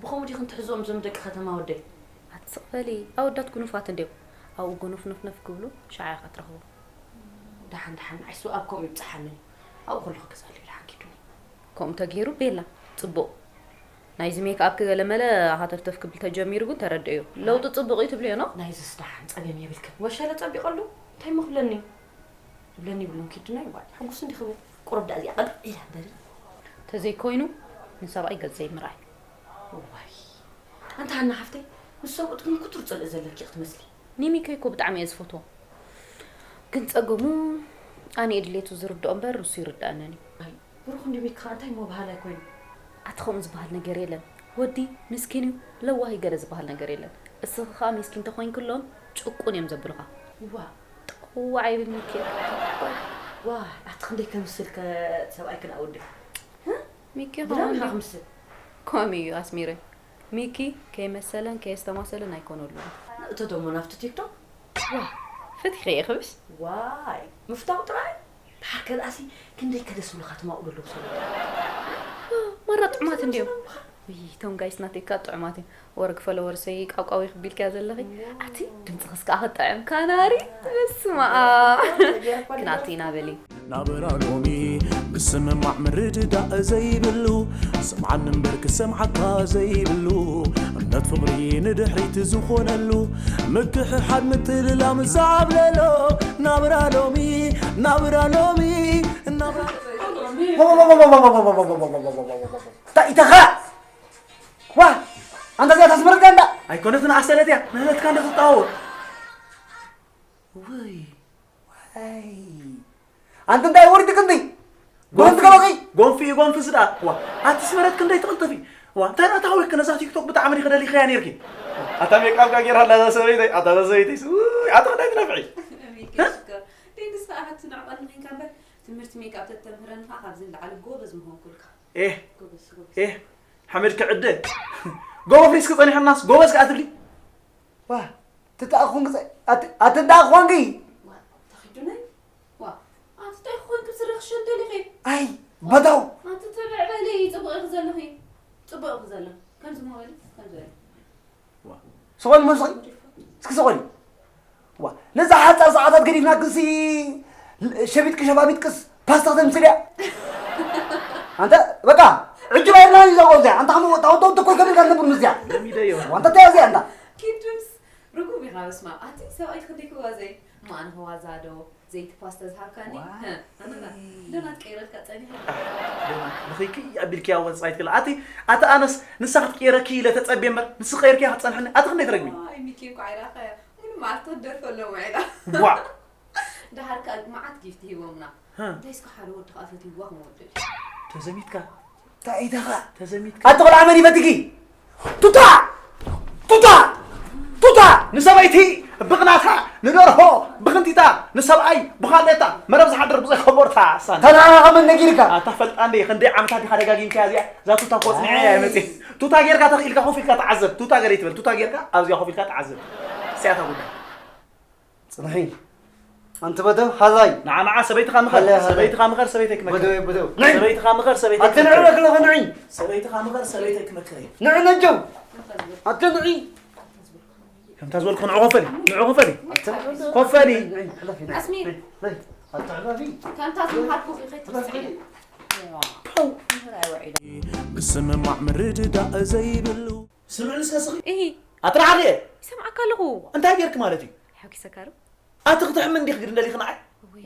ብኸምኡ ዲኽን ትሕዝኦም እዞም ደቂ ከተማ ወደይ ኣትስቕ በሊ ኣወዳት ጉኑፋት እንድዮም ኣብኡ ጉኑፍ ኑፍነፍ ክብሉ ሸዓ ኢኻ ትረኽቦ ደሓን ደሓን ንዓይስ ኣብ ከምኡ ይብጽሓኒ እዩ ኣብኡ ከለኹ ገዛለይ ደሓን ኪዱኒ ከምኡ ተገይሩ ቤላ ጽቡቕ ናይዚ ሜክኣፕኪ ገለመለ ሃተፍተፍ ክብል ተጀሚሩ ግን ተረድእዮ ለውጢ ጽቡቕ እዩ ትብልዮ ኖ ናይዝስ ደሓን ጸገም የብልክን ወሸለ ጸቢቐሉ እንታይ እሞ ክብለኒ እዩ ክብለኒ ይብሉን ኪዱና ይባል ሕጉስ እንዲ ክብል ቁሩብ ደኣ እዚኣ ቀጥ ኢላ እምበሪ ተዘይኮይኑ ንሰብኣይ ገጽ ዘይምርኣይ ዋይ ኣንታ ሃና ሓፍተይ ምስ ሰብኡት ግን ክቱር ጽልኢ ዘለኪ ክትመስሊ ኒሚከይ እኮ ብጣዕሚ እየ ዝፈትዎ ግን ጸገሙ ኣነ እየ ድሌቱ ዝርድኦ እምበር ንሱ ይርድኣንን እዩ ኣይ ብሩኽ እንዲ ሚኪ ኸኣ እንታይ እሞ በሃላይ ኮይኑ ኣቲ ከምኡ ዝበሃል ነገር የለን ወዲ ምስኪን እዩ ለዋህ እዩ ገለ ዝበሃል ነገር የለን እስኺ ኸኣ ሚስኪን ተኾይንክሎም ጭቁን እዮም ዘብሉኻ ዋ ጠዋዕ ይብል ሚኪ ዋይ ኣቲ ክንደይ ከምስል ከ ሰብኣይ ክልኣ ወዲ ሚኪ ብደምና ክምስል ከምኡ እዩ ኣስሚረ ሚኪ ከይመሰለን ከየስተማሰለን ኣይኮነሉን ንእቶ ደሞ ናብቲ ቲክቶክ ዋ ፍትሒ የኽብሽ ዋይ ምፍታው ጥራይ ድሓር ከ ደኣሲ ክንደይ ከ ደስ ብሉኻ ትማቕሉ ኣለዉ ሰባት ማራ ጥዑማት እንድዮም ውይ እቶም ጋይስ ናተይካ ጥዑማት እዮም ወርግ ፈለወርሰይ ቃውቃው ይኽቢልክያ ዘለኺ ኣቲ ድምፅኽስ ከዓ ክጥዕም ካናሪ በስመኣብ ክናቱ ኢና በሊ ናብራ ሎሚ ምስምማዕ ምርድዳእ ዘይብሉ ስምዓኒ እምበር ክሰምዓካ ዘይብሉ እምነት ፍቕሪ ንድሕሪት ዝኾነሉ ምክሕሓድ ምትልላም ዝዓብለሎ ናብራ ሎሚ ናብራ ሎሚ ናብራ ኢተኻ ዋ ኣንታ እዚኣ ታስመረትካ እንዳ ኣይኮነትን ኣሰለት እያ ንህለትካ እንደ ትጣወር ውይ ኣንቲ እንታይ ወሪድ ክንዲ ጎንፊ ገበኺ ጎንፊ እዩ ጎንፊ ስዳ ዋ ኣቲ ስመረት ክንደይ ትቕልጥፊ ዋ እንታይ ናታ ወይክ ነዛ ቲክቶክ ብጣዕሚ ዲኺ ደሊኽያ ነይርኪ ኣታ ሜክኣፕካ ጌራ ኣላ እዛ ሰበይተይ፣ ኣታ እዛ ሰበይተይ፣ ውይ፣ ኣታ ክንደይ ትነፍዒ? ሜክሽ እኮ። ደይ ንስኻ ኣሓቱ ንዕቐት ንኺንካ እምበር፣ ትምህርቲ ሜክኣፕ ተተምህረኒ ኸዓ ካብዚ ንላዕሊ ጎበዝ ምኾንኩልካ። ኤህ፣ ጎበዝ፣ ጎበዝ። ኤህ፣ ሓመድ ክዕደ። ጎቦ ፍሪስኪ ጸኒሕናስ፣ ጎበዝ ከኣ ትብሊ? ዋ፣ ትተኣኹን ግዜ፣ ኣት-፣ ኣትንዳ ኾንኪ? ዋ፣ ተኺዱነይ? ዋ፣ ኣቲ እንታይ ኾንኪ ስረ ክሸንተሊኺ? ኣይ፣ በዳው። ኣቲ ተብዕ በሊ፣ ጽቡቕ ኢኺ ዘለኺ። ጽቡቕ ኢኺ ዘለኺ። ከምዚ ሞ በሊ፣ ከምዚ በሊ። ዋ። ስቆል መስኺ? እስኪ ስቆል። ዋ፣ ነዛ ሓጻር ሰዓታት ገዲፍና ክንሲ ሸቢጥኪ ሸባቢጥቅስ ፓስታ ክተምስል እያ። ኣንተ በቃ ዕጅብ ኣይርናን እዩ ዘቆ እዚኣ። ኣንታ ከም ወጣ ወጣ ወጣ ኮይ ከብል ጋር ነብር ምዝያ። ለሚደዮ። ኣንታ ተያዘ ኣንታ። ኪዱስ ርጉም ኢኻ በስመ ኣብ። ኣቲ ሰብኣይ ክንደይ ክዋዘይ? ማን ክዋዛ ዶ? ዘይቲ ፓስታ ዝሃብካኒ? ዋይ። እ፣ ኣንታ ዶናት ቀይረልካ ጸኒሐ። ዶናት ንኺኪ ኣቢልኪያ ወጻኢት ክላ። ኣቲ ኣቲ ኣነስ ንሳ ክትቀይረኪ ኢለ ተጸቤ እምበር ንስ ቀይርኪያ ክትጸንሐኒ ኣቲ ክንደይ ትረግሚ? ዋይ፣ ሚኪ እንኳዕ ኣይረኣኻያ። ሙሉ መዓልቲ ክትደርፈሎም ውዒላ። ዋ። ደሓር ከኣ መዓት ጊፍት ሂቦምና። ሀ። እንታይ እስከ ሓደ ወዲ ከኣ ፈትይዋ ክመወደል። ተዘሚትካ? እንታይ ኢኻ? ተዘሚትካ? ኣቲ ቆልዓ መን ይፈትኪ? ቱታ! ቱታ! ቱታ! ንሰበይቲ ብቕናታ፣ ንደርሆ ብኽንቲታ፣ ንሰብኣይ ብኻሌታ፣ መረብ ዝሓድር ብዘይ ኮቦርታ፣ ሳን። ተናኻ መን ነጊርካ? ኣታ ፈልጣ እንዴ፣ ክንደይ ዓመታት ዲኻ ደጋጊምካያ እዚኣ? እዛ ቱታ እኮ ጽኒዐ እያ ኣይ። መጽእ። ቱታ ጌርካ ተኽኢልካ ኮፍ ኢልካ ተዓዘብ። ቱታ ገለ ይትበል። ቱታ ጌርካ ኣብዚኣ ኮፍ ኢልካ ተዓዘብ። እስያታ ጉዳይ። ጽንሒ። ኣንቲ በደው፣ ሃዛይ። ንዓ፣ ንዓ፣ ሰበይትኻ ምኸር፣ ሃለ፣ ሃለ። ሰበይትኻ ምኸር፣ ሰበይተይ ክመክር። በደው፣ በደው። ንዒ። ሰበይትኻ ምኸር፣ ሰበይተይ ኣቲ ንዒ ክመክር። ረክለ ኸ ንዒ። ሰበይትኻ ምኸር፣ ሰበይተይ ክመክር እየ። ንዒ ነጀው። ኣቲ ንዒ። ከምታ ዝበልኩ ንዑ ኮፈሊ፣ ንዑ ኮፈሊ። ኣቲ ንዒ። ኮፈሊ። ንዒ፣ ሕለፊ፣ ንዒ። ኣስሚ። ንዒ፣ ንዒ። ኣቲ ሕለፊ። ከምታ ዝመሃርኩ ኺኸይድ ሕለፊ። ትስዕል። ፖው። ምህር ኣይውዒሉ። ምስምማዕ ምርድዳእ ዘይብሉ። ስምዕኒ እስከ ስኺ። እሂ። ኣጥራዓኺ እየ። ይሰምዓካ ኣለኹ። እንታይ ጌርክ ማለት እዩ? ሓጒሰካ ዶ? ኣቲ ክትሕሚ እንዲኽ ግድ እንደሊኽ ንዓይ? ውይ፣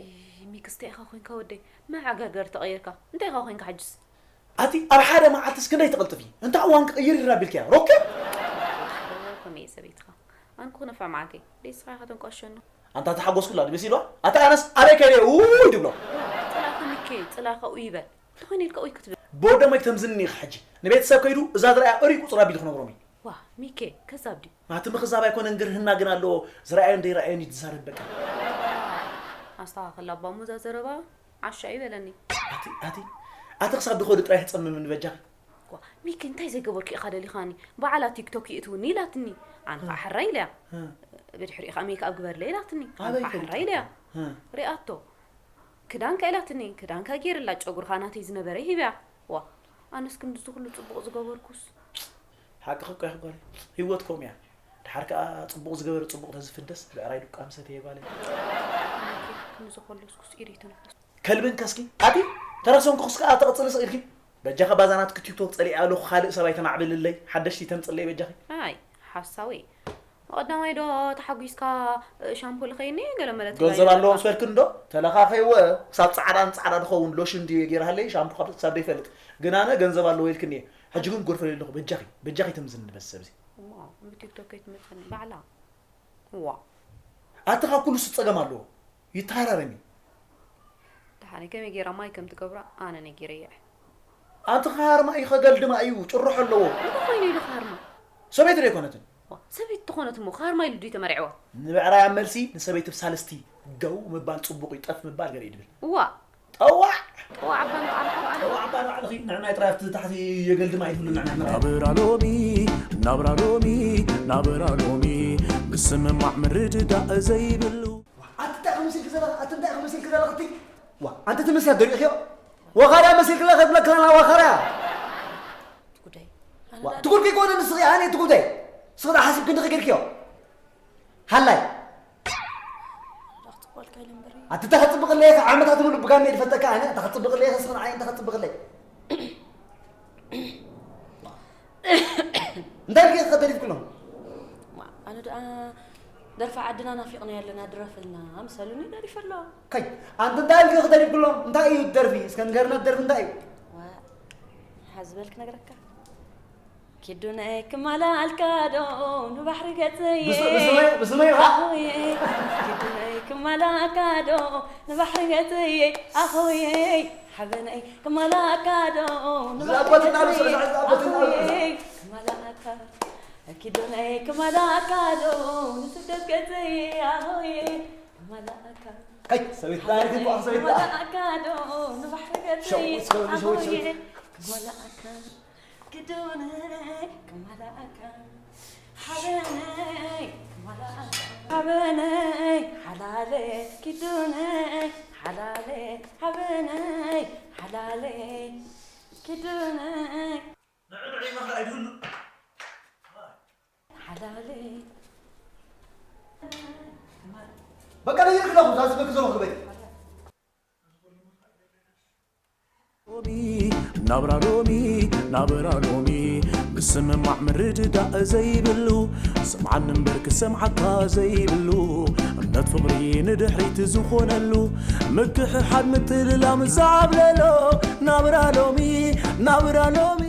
ሚክስ እንታይ ኢኻ ኮይንካ ወደይ? መዓጋገር ተቐይርካ። እንታይ ኢኻ ኮይንካ ሕጅስ? ኣቲ ኣብ ሓደ መዓልትስ ክንደይ ትቕልጥፊ? እንታይ እዋን ክቕይር ይራ ቢልክያ? ሮኬት? ከመይ እየ ሰበይትኻ? ኣነ እኮ ክነፍዕ መዓልቲ። ደይ ስኻ ኢኻ ተንቋሸኒ። ኣንታ ተሓጎስኩላ ድበስ ኢልዋ? ኣታ ኣነስ ኣበይ ከይደ ውይ ድብሎ? ጽላኸ ሚኬ፣ ጽላኸ ኡይ ይበል። እንተኾይኑ ኢልካ ኡይ ክትብል። ብወደመይ ተምዝኒ ኢኻ ሕጂ። ንቤተሰብ ከይዱ እዛ ዝረኣያ እርይ ቁጽር ኣቢሉ ክነግሮም እዩ። ዋ፣ ሚኬ፣ ከዛብ ድዩ? ኣቲ ምኽዛብ ኣይኮነን ግርህና ግን ኣለዎ። ዝረኣዮን ደይረኣዮን እዩ ዝዛረብ በቃ። ኣስተኻኽል ኣባ፣ እሞ እዛ ዘረባ ዓሻ እዩ በለኒ። ኣቲ፣ ኣቲ፣ ኣቲ ክሳብ ድኸዱ ጥራይ ትጸምምኒ በጃኺ። ዋ፣ ሚኪ፣ እንታይ ዘይገበርኩ ኢኻ ደሊኻኒ? በዓላ ቲክቶክ ይእትውኒ ኢላትኒ። ኣነ ኸዓ እ። ሕራይ ኢለያ። እ። ብድሕሪኡ ኸዓ ሜክኣፕ ግበርለይ ኢላትኒ። ኣነ ኣበይ ኸዓ ይፈልጥ? ሕራይ ኢለያ። እ። ሪኣቶ። ክዳንካ ኢላትኒ። ክዳንካ ገይርላ፣ ጨጉርኻ ናተይ ዝነበረ ሂብያ። ዋ፣ ኣነስ ክንድዚ ኩሉ ጽቡቕ ዝገበርኩስ። ሓቅኺ እኮ ኢኺ ጓለይ። ህይወት ከምኡ እያ። ድሓር ከኣ ጽቡቕ ዝገበረ ጽቡቕ ተዝፍንደስ፣ ብዕራይ ዱቃ ምሰተየ ጓለይ። ክንድዚ ከለስኩስ ኢድ ይተንፍስ። ከልብን ከስኪ ኣቲ ተረሰንኩኽስ ከኣ ተቕጽሊ ስቕ ኢልኪ። በጃኺ ባዛ ናትኪ ቲክቶክ ጸሊኤ ኣለኹ፣ ካልእ ሰብ ኣይተማዕብልለይ፣ ሓደሽቲ ተምጽለይ በጃኺ። ኣይ፣ ሓሳዊ። ቀዳማይ ዶ ተሓጒስካ ሻምፖ ልኸይኒ ገለ መለ ትብላ ገንዘብ ኣለዎ ኣለኻ። ምስ በልክን ዶ? ተለኻኸይወ ክሳብ ጻዕዳን ጻዕዳ ድኸውን ሎሽን ድዩ ገይርሃለይ ሻምፖ ካብ ክሳብ ደይፈልጥ። ግን ኣነ ገንዘብ ኣለዎ ኢልክኒ እየ። ሕጂ ግን ጎርፈለይ ኣለኹ በጃኺ። በጃኺ ተምዝኒ በዚ ሰብ እዚ። እሞ ብቲክቶክ ከይትመጸኒ ባዕላ። ዋ። ኣቲ ካብ ኩሉ ሱ ጸገም ኣለዎ። ይተሃራረም እዩ። ደሓነይ ከመይ ገይራ ማይ ከም ትገብራ ኣነ ነጊረያ እየ። ኣንቲ ኻርማ እዩ ኸገልድማ እዩ፣ ጭርሖ ኣለዎ። እንታይ ኮይኑ ኢሉ ኻርማ? ሰበይቲ ዶ ኣይኮነትን? ዋ፣ ሰበይቲ ተኾነት እሞ ኻርማ ኢሉ ድዩ ተመርዕዋ? ንብዕራይ ኣብ መልሲ፣ ንሰበይቲ ብሳልስቲ ደው ምባል ጽቡቕ እዩ፣ ጠፍ ምባል ገለ እዩ ድብል። ዋ። ጠዋዕ! ጠዋዕ ኣባ ንባዕልኻ በዓል። ጠዋዕ ኣባ ንባዕልኺ፣ ንዕናይ ጥራይ ኣብቲ ታሕቲ የገልድማ ኣይትብሉ ንዕናይ መርዓ። ናብራ ሎሚ፣ ናብራ ሎሚ፣ ናብራ ሎሚ፣ ምስምማዕ ምርድዳእ ዘይብሉ። ኣቲ እንታይ ክመስልኪ ዘለኺ? ኣቲ እንታይ ክመስልኪ ዘለኺ? እቲ ዋ፣ ኣንቲ ትመስያ ደሪእኽዮ? ወኻርያ መሲልክላ ከብለክለና ወኻርያ። ጉዳይ። ዋ፣ ትጉልኪ ኮነ ንስኺ፣ ኣነ ትጉዳይ። ስኺ ዳ ሓሲብኪ እንዲኺ ጌርክዮ? ሃላይ። ዳኽ ጽቋልካ ኢለ እምበሪ። ኣቲ ተኸጽብቕለይ፣ ዓመታት ሙሉ ብጋመ ድፈተካ ኣነ፣ ተኸጽብቕለይ፣ ስኺ ንዓይ ተኸጽብቕለይ። እንታይ ጌርካ ተሪፍክሎም? ማ፣ ኣነ ደኣ ደርፊ ዓድና ናፊቕና ኣለና፣ ድረፍልና፣ ኣምሰሉኒ ደሪፈ ኣለዋ። ከይ፣ ኣንቲ እንታይ ኢልኪ ክተሪፍክሎም? እንታይ እዩ ደርፊ? እስከ ንገርና፣ ደርፊ እንታይ እዩ? ዋ፣ ሓዚ በል ክነግረካ። ኪዱነይ ክማላልካ ዶ ንባሕሪ ገጽየ? ብስ-፣ ብስመይ፣ ብስመይ ኢኻ? ኣኹየ፣ ኪዱነይ ክማላልካ ዶ ንባሕሪ ገጽየ? ኣኹየ፣ ሓበነይ ክማላልካ ዶ ንባሕሪ ዝኣቦትና ገጽየ? ዝኣ-፣ ዝኣቦትና ኣኹየ፣ ክማላልካ ኪዱነይ ክመላእካ ዶ ንስደት ገጸይ ኣሆየ ክመላእካ ከይ ሰበይት ዳይት እንኳ ሰበይት ዳ ክመላእካ ዶ ንባሕሪ ገጸይ ሸዊት፣ ሸዊት፣ ሸዊት፣ ሸዊት። ኣሆየ ክመላእካ ኪዱነይ ክመላእካ ሓበነይ ክመላእካ ሓበነይ ሓላለ ኪዱነይ ሓላለ ሓበነይ ሓላለ ኪዱነይ ንዕንዑ ይመኽር ኣይብሉ ሓላለ በቃ ነይርክ ኣለኹ ዛዝበክ ዘለኹ ግበይ ሎሚ ናብራ ሎሚ ናብራ ሎሚ ምስምማዕ ምርድዳእ ዘይብሉ ስምዓኒ እምበር ክሰምዓካ ዘይብሉ እምነት ፍቕሪ ንድሕሪት ዝኾነሉ ምክሕሓድ ምትልላም ዝዓብለሎ ናብራ ሎሚ ናብራ ሎሚ